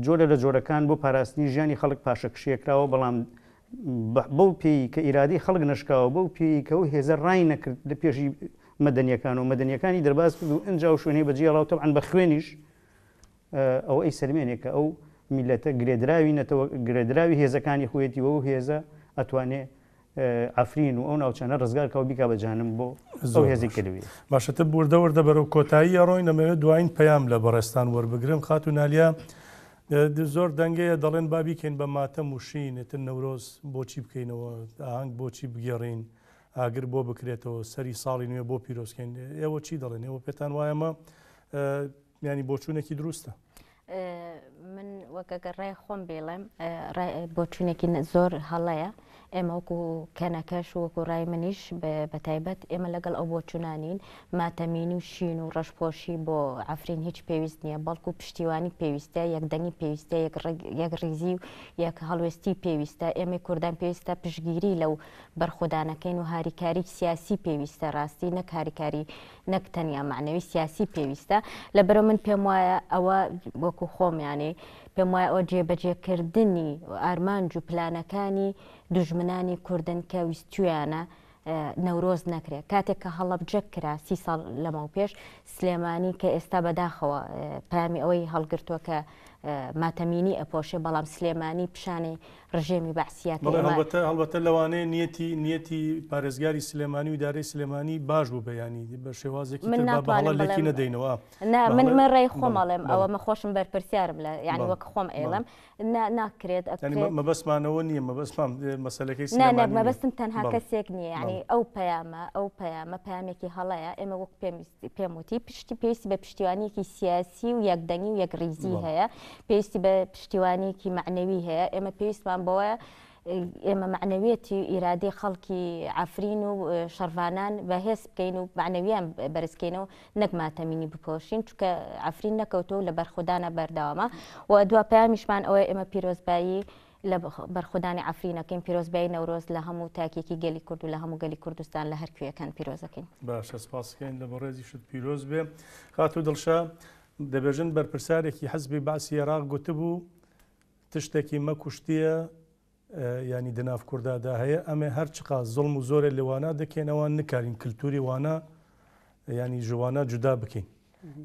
جۆرە لە جۆرەکان بۆ پاراستنی ژیانی خەڵک پاشەکشێ کراوە، بەڵام بەو پێی کە ئیرادەی خەڵک نەشکاوە، بەو پێی کە ئەو هێزە ڕای نەکرد لە پێشی مەدەنیەکان و مەدەنیەکانی دەرباز کرد و ئنجا ئەو شوێنەی بەجێهێڵا و تەبعەن بە خوێنیش ئەوە ئەیسەلمێنێ کە ئەو میللەتە گرێدراوی نەتەوە گرێدراوی هێزەکانی خۆیەتی و ئەو هێزە ئەتوانێ عەفرین و ئەو ناوچانە ڕزگار کا و بیکا بە جەهەنم بۆ ئەو هێزەی کە لەوێیە. باشە تب وردە وردە بەرەو کۆتایی ئەڕۆین ئەمەوێت دوایین پەیام لە بەڕێزتان وەربگرم خاتوو نالیا زۆر دەنگەیە دەڵێن با بیکەین بە ماتەم و شین ئیتر نەورۆز بۆچی بکەینەوە ئاهەنگ بۆچی بگێڕین ئاگر بۆ بکرێتەوە سەری ساڵی نوێ بۆ پیرۆزکەین ئێوە چی دەڵێن ئێوە پێتان وایە ئەمە یانی بۆچوونێکی دروستە؟ من وەک ئەگەر ڕای خۆم بیڵێم بۆچوونێکی زۆر هەڵەیە ئێمە وەکو کەنەکەش وەکو ڕای منیش بە تایبەت ئێمە لەگەڵ ئەو بۆچوونانین ماتەمینی و شین و ڕەشپۆشی بۆ عفرین هیچ پێویست نییە بەڵکو پشتیوانی پێویستە یەکدەنگی پێویستە یەک ڕیزی و یەک هەڵوێستی پێویستە ئێمەی کوردان پێویستە پشگیری لەو بەرخۆدانەکەین و هاریکاری سیاسی پێویستە ڕاستی نەک هاریکاری نەک تەنیا مەعنەوی سیاسی پێویستە لەبەرئەوە من پێم وایە ئەوە وەکو خۆم یانی پێم وایە ئەوە جێبەجێکردنی ئارمانج و پلانەکانی دوژمنانی کوردن کە ویستویانە نەورۆز نەکرێت کاتێک کە هەڵەبجە کرا سی ساڵ لەمەو پێش سلێمانی کە ئێستا بەداخەوە پامی ئەوەی هەڵگرتووە کە ماتەمینی ئەپۆشێ بەڵام سلێمانی پیشانی ڕژێمی بەعسیە کە بەڵێ ئێمە. هەڵبەتە هەڵبەتە لەوانەیە نیەتی نیەتی پارێزگاری سلێمانی و ئیدارەی سلێمانی باش بووبێ یانی بە شێوازێکی من تر با بە هەڵە ناتوانم لێکی بڵێم نەدەینەوە نا بە من هەڵە من ڕای خۆم بەڵێ ئەڵێم بەڵێ ئەوە من خۆشم بەرپرسیارم لە یانی بەڵێ وەک خۆم بەڵێ ئەیڵێم نا ناکرێت یانی ئەکرێت مەبەستمانەوە نییە مەبەستمان مەسەلەکەی نا نا سلێمانی نییە مەبەستم تەنها بەڵێ کەسێک نییە یانی بەڵێ ئەو پەیامە ئەو پەیامە پەیامێکی هەڵەیە ئێمە وەک پێم پێم وتی پشتی پێویستی بە پشتیوانیەکی سیاسی و یەکدەنگی و یەکڕیزی هەیە پێویستی بە پشتیوانیەکی مەعنەوی هەیە ئێمە پێویستمان بەوەیە ئێمە مەعنەویەتی و ئیرادەی خەڵکی عەفرین و شەڕڤانان بەهێز بکەین و مەعنەویان بەرزکەینەوە نەک ماتەمینی بپۆشین چونکە عەفرین نەکەوتووە و لە بەرخۆدانە بەردەوامە و دوا پەیامیشمان ئەوەیە ئێمە پیرۆزبایی لە بەرخۆدانی عەفرین ئەکەین، پیرۆزبایی نەورۆز لە هەموو تاکێکی گەلی کورد و لە هەموو گەلی کوردستان لە هەر کوێیەکان پیرۆزەکەین. باشە سپاسکەین لە بەڕێزیشت پیرۆز بێ. خاتوو دڵشا دەبێژن بەرپرسارێکی حزبی بەعسی ئێراق گوتبوو تشتەکی مە کوشتیە یانی دناف کوردادا هەیە ئەمێ هەر چقاس زوڵم و زۆرێ لە وانا دکێن ئەوان نکارین کلتوری وانا یانی ژوانا جودا بکەین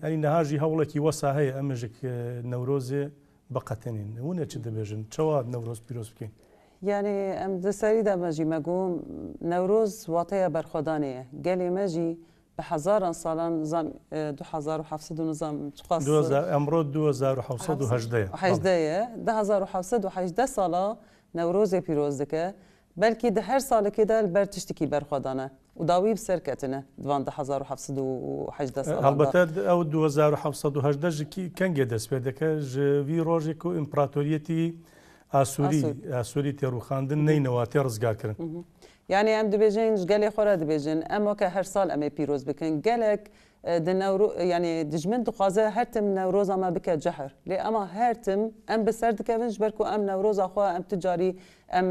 یانی نەهاژی هەوڵێکی وەسا هەیە ئەمژک نەورۆزێ بقەتێنین ونێ چ دەبێژن چەوا نەورۆز پیرۆز بکەین؟ یانی ئەم دە سەریدا مەژی مەگوم نەورۆز واتەیە بەرخۆدانێیە گەلێ مەژی بە هەزاران ساڵان نزام 2700 و نزام چقاس ئەمڕۆ 2718 یە هەژدەیە 2718 ساڵە نەورۆزێ پیرۆز دکە بەلکی دە هەر سالەکێدا لە بەر تشتکی بەرخوەدانە و داوی بسەر کەتنە دڤان 2718 ساڵاندا. هەڵبەتە ئەو 2718 ژ کەنگێ دەس پێ دەکە ژ وی ڕۆژێ کو ئیمپراتۆریەتی ئاسووری ئاسووری تێ ڕووخاندن نەینەوا تێ ڕزگار کرن. یانی ئەم دبێژین ژ گەلێ خۆ را دبێژن ئەم وەکە هەر ساڵ ئەمێ پیرۆز بکن گەلەک د نەورۆ یانی دژمن دخوازە هەر تم نەورۆزا مە بکە جەهر لێ ئەما هەر تم ئەم بە سەر دکەڤن ژ بەر کو ئەم نەورۆزا خوە ئەم ت جاری ئەم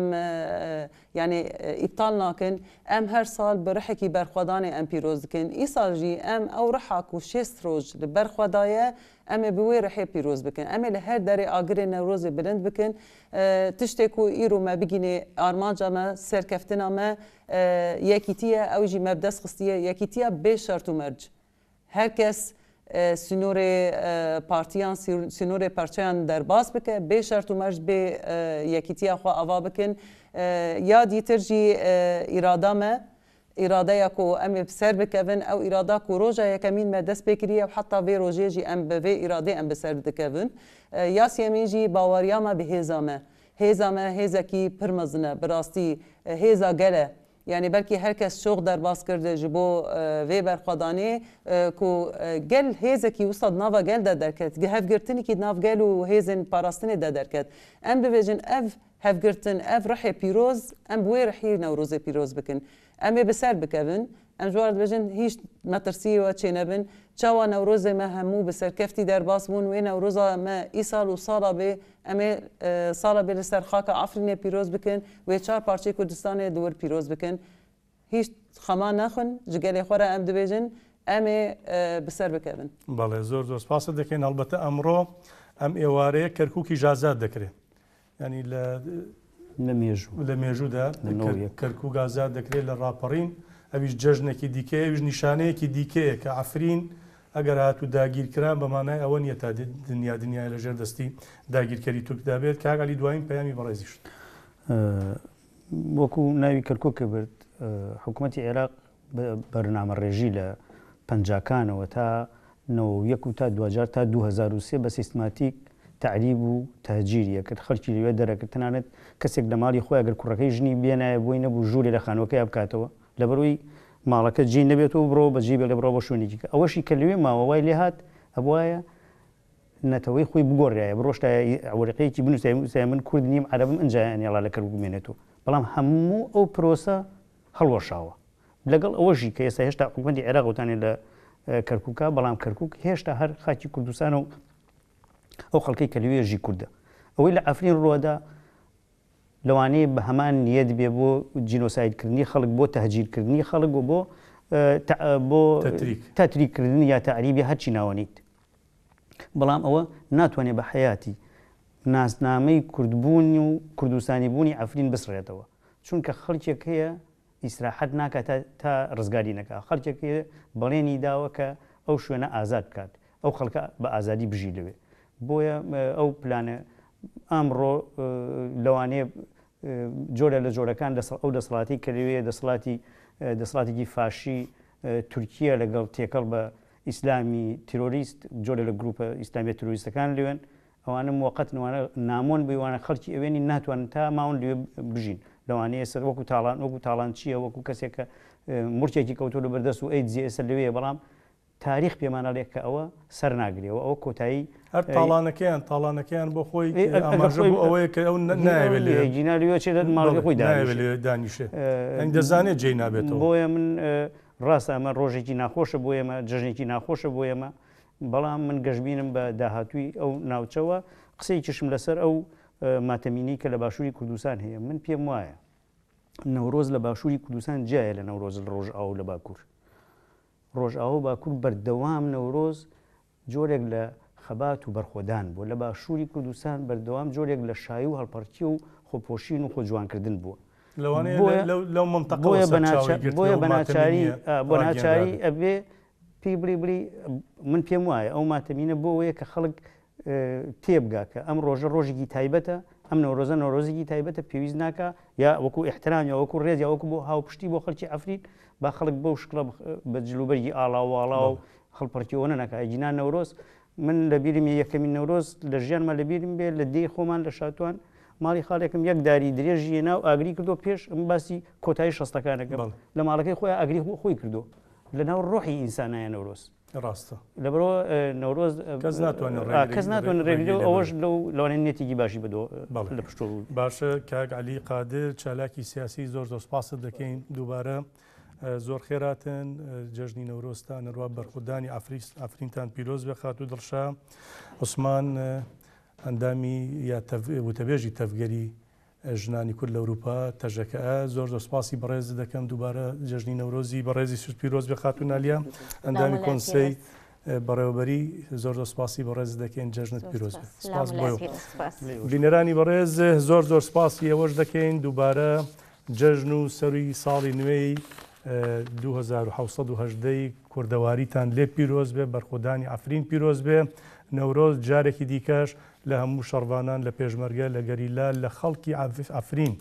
یانی ئیبتال ناکن ئەم هەر ساڵ بە رحێکی بەرخوەدانێ ئەم پیرۆز دکن ئیساڵ ژی ئەم ئەو رحا کو شێست رۆژ li بەر خوە دایە ئەمێ bi wê rihê pîroz bikin. Em ê li her derê agirê Newrozê bilind bikin. Tiştê ku îro me bigînê armanca me, serkeftina me yekîtî ye, ew jî me bi dest xistiye, yekîtiya bê şert û merc. Her kes sînorê partiyan, sînorê parçeyan derbas bike, bê şert û merc bê yekîtiya xwe ava bikin. Ya dîtir jî îrada me, Îradeya ku em ê bi ser bikevin, ew îrada ku roja yekemîn me dest pê kiriye û heta vê rojê jî em bi vê îradê em bi ser dikevin. Ya sêyemîn jî baweriya me bi hêza me. Hêza me hêzekî pir mezin e, bi rastî hêza gel e. Yanî belkî her kes şoq derbas kir ji bo vê berxwedanê ku gel hêzekî wisa di nava gel de derket, hevgirtinekî di nav gel û hêzên parastinê de derket. Em bibêjin ev Hevgirtin, ev rihê pîroz, em bi wê rihî Newrozê pîroz bikin. Em ê bi ser bikevin. Em ji we re dibêjin hîç metirsiyê we çênebin. Çawa Newrozê me hemû bi serkeftî derbas bûn, wê Newroza me îsal û sala bê em ê sala bê li ser xaka Efrînê pîroz bikin, wê çar parçeyê Kurdistanê li wir pîroz bikin. Hîç xema nexwin, ji gelê xwe re em dibêjin em ê bi ser bikevin. Belê zor zor spasê dikeyn helbete emro em êwareyê Kerkûkî ji azad dekirê. Yanî لە لە مێژوو لە مێژوودا کەرکوک ئازاد دەکرێت لە ڕاپەڕین ئەویش جەژنێکی دیکەیە ئەویش نیشانەیەکی دیکەیە کە عەفرین ئەگەر هاتوو داگیر کرا بە مانای ئەوە نییە تا دنیا دنیای لەژێر دەستی داگیرکەری تورکدا بێت کاک عەلی دوایین پەیامی بەڕێزیشت. وەکو ناوی کەرکوک برد حکوومەتی عێراق بەرنامەڕێژی لە پەنجاکانەوە تا 91 و تا دواجار تا 2003 بە سیستماتیک تەعریب و تەهجیری ئەکرد خەڵکی لەوێ دەرەکرد تەنانەت کەسێک لە ماڵی خۆی ئەگەر کوڕەکەی ژنی بێنایە بۆی نەبوو ژوورێ لە خانووەکەیا بکاتەوە لەبەرئەوەی ماڵەکە جێی نەبێتەوە بڕۆ بەجێی بێڵێ بڕۆ بۆ شوێنێکی کە ئەوەشی کە لەوێ ماوە وای لێهات ئەبوایە نەتەوەی خۆی بگۆڕایە بڕۆشتایە وەرەقەیەکی بنووسایە بنووسایە من کورد نیم عەرەبم ئنجا ئەنێڵا لە کەرکووک بمێنێتەوە بەڵام هەموو ئەو پرۆسە هەڵوەشاوە. لەگەڵ ئەوەشی کە ئێستا هێشتا حکومەتی عێراق وتانێ لە کەرکووکە، بەڵام کەرکووک هێشتا هەر خاکی کوردستانە و ئەو خەڵکەی کە لەوێ ژی کوردە. ئەوەی لە عەفرین ڕووەدا لەوانەیە بە هەمان نیەت بێ بۆ جینۆسایدکردنی خەڵک، بۆ تەهجیرکردنی خەڵک و بۆ بۆ تەتریککردنی یا تەعریب یا هەرچی ناوەنیت. بەڵام ئەوە ناتوانێت بە حەیاتی ناسنامەی کوردبوون و کوردستانیبوونی عەفرین بسڕێتەوە. چونکە خەڵکێک هەیە ئیسراحەت ناکات تا تا ڕزگاری نەکا، خەڵکێک هەیە بەڵێنی داوە کە ئەو شوێنە ئازاد بکات، ئەو خەڵکە بە ئازادی بژی لەوێ. بۆیە ئەو پلانە ئامڕۆ لەوانەیە جۆرە لە جۆرەکان ئەو دەسەڵاتی کە لەوێ دەسەڵاتی دەسەڵاتێکی فاشی تورکیە لەگەڵ تێکەڵ بە ئیسلامی تیرۆریست جۆرە لە گروپە ئیسلامیە تیرۆریستەکان لەوێن ئەوانە موەقەتن وانە نامۆن بۆی وانە خەڵکی ئەوێ نین ناتوانن تا ماون لەوێ بژین لەوانەیە سەر وەکو تاڵان وەکو تاڵانچییە وەکو کەسێک کە مورچێکی کەوتووە لە بەردەست و ئەیدزی ئێستا لەوێیە بەڵام تاریخ پێمان ئەڵێ کە ئەوە سەر ناگرێ و ئەوە کۆتایی هەر تاڵانەکەیان تاڵانەکەیان بۆ خۆی ئاماژە بۆ ئەوەیە کە ئەو نایەوێت لێ گینا لەوێ چێ لە ماڵەکەی خۆی نایەوێت لەوێ دانیشێ یانی دەزانێت جێی نابێتەوە. بۆیە من ڕاستە ئەمە ڕۆژێکی ناخۆشە بۆ ئێمە جەژنێکی ناخۆشە بۆ ئێمە بەڵام من گەشبینم بە داهاتووی ئەو ناوچەوە، قسەیەکیشم لەسەر ئەو ماتەمینەی کە لە باشووری کوردستان هەیە، من پێم وایە نەورۆز لە باشووری کوردستان جیایە لە نەورۆز لە ڕۆژئاوا و لە باکوور. ڕۆژئاوا و باکوور بەردەوام نەورۆز جۆرێک لە خەبات و بەرخۆدان بووە، لە باشووری کوردستان بەردەوام جۆرێک لە شایی و هەڵپەڕکێ و خۆپۆشین و خۆجوانکردن بووە. لەوانەیە لەو مەنتەقەوە سەرچاوەی گرتبێ و ماتەمینییە بۆ ناچاری ئەبێ پێی بڵێ بڵێ من پێم وایە ئەو ماتەمینە بۆ ئەوەیە کە خەڵک تێبگا کە ئەم ڕۆژە ڕۆژێکی تایبەتە ئەم نەورۆزە نەورۆزێکی تایبەتە پێویست ناکە یا وەکو ئیحترام یا وەکو ڕێز یا وەکو بۆ هاوپشتی بۆ خەڵکی عەفرین با خەڵک بەو شکڵە بە جلوبەرگی ئاڵا و واڵا و هەڵپەڕکێوە نەکا گینا نەورۆز من لە بیرم یەکەمین نەورۆز لە ژیانما لە بیرم بێ لە دێی خۆمان لە شاتوان ماڵی خاڵێکم یەک داری درێژی هێنا و ئاگری کردو پێش ئەم باسی کۆتایی شەستەکانەکەم لە ماڵەکەی خۆی ئاگری خۆی کردو لە ناو ڕۆحی ئینسانایە نەورۆز. ڕاستە. لەبەرئەوە نەورۆز کەس ناتوانێت ڕێگری کەس ناتوانێت ڕێگری و ئەوەش لەو لەوانەیە نیەتێکی باشی بەدۆ لە پشتۆ بوو. باشە کاک عەلی قادر چالاکی سیاسی زۆر زۆر سپاست دەکەین دووبارە زۆر خێراتن جەژنی نەورۆزتان هەروا بەرخودانی عەفرینتان پیرۆز بێ خاتوو دڵشا عوسمان ئەندامی یا وتەبێژی تەڤگەری ژنانی کورد لە ئەوروپا، تەژەکەئە، زۆر زۆر سپاسی بەڕێزت دەکەم دووبارە جەژنی نەورۆزی بەڕێزی سوود پیرۆز بێ خاتوو نالیا ئەندامی کۆنسەی بەڕێوەبەری زۆر زۆر سپاسی بەڕێزت دەکەین جەژنت پیرۆز بێ سپاس بۆ بینەرانی بەڕێز زۆر زۆر سپاسی ئێوەش دەکەین دووبارە جەژن و سەروی ساڵی نوێی 2718 ی کوردەواریتان لێ پیرۆز بێ بەرخۆدانی عەفرین پیرۆز بێ نەورۆز جارێکی دیکەش لە هەموو شەڕڤانان، لە پێشمەرگە، لە گەریلا، لە خەڵکی عەفرین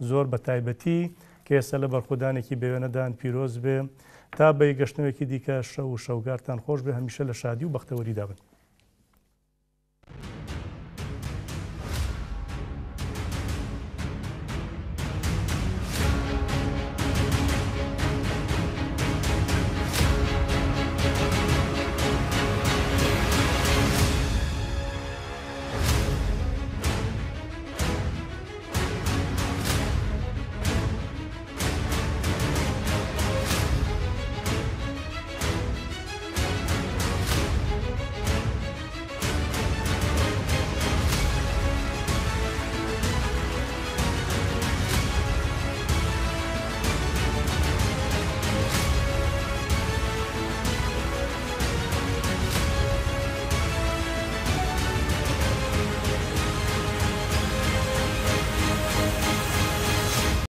زۆر بە تایبەتی کە ئێستا لە بەرخۆدانێکی بێوێنەدان پیرۆز بێ. تا بە یەکگەشتنەوەیەکی دیکە شەو و شەوگارتان خۆش بێ هەمیشە لە شادی و بەختەوەریدا بن.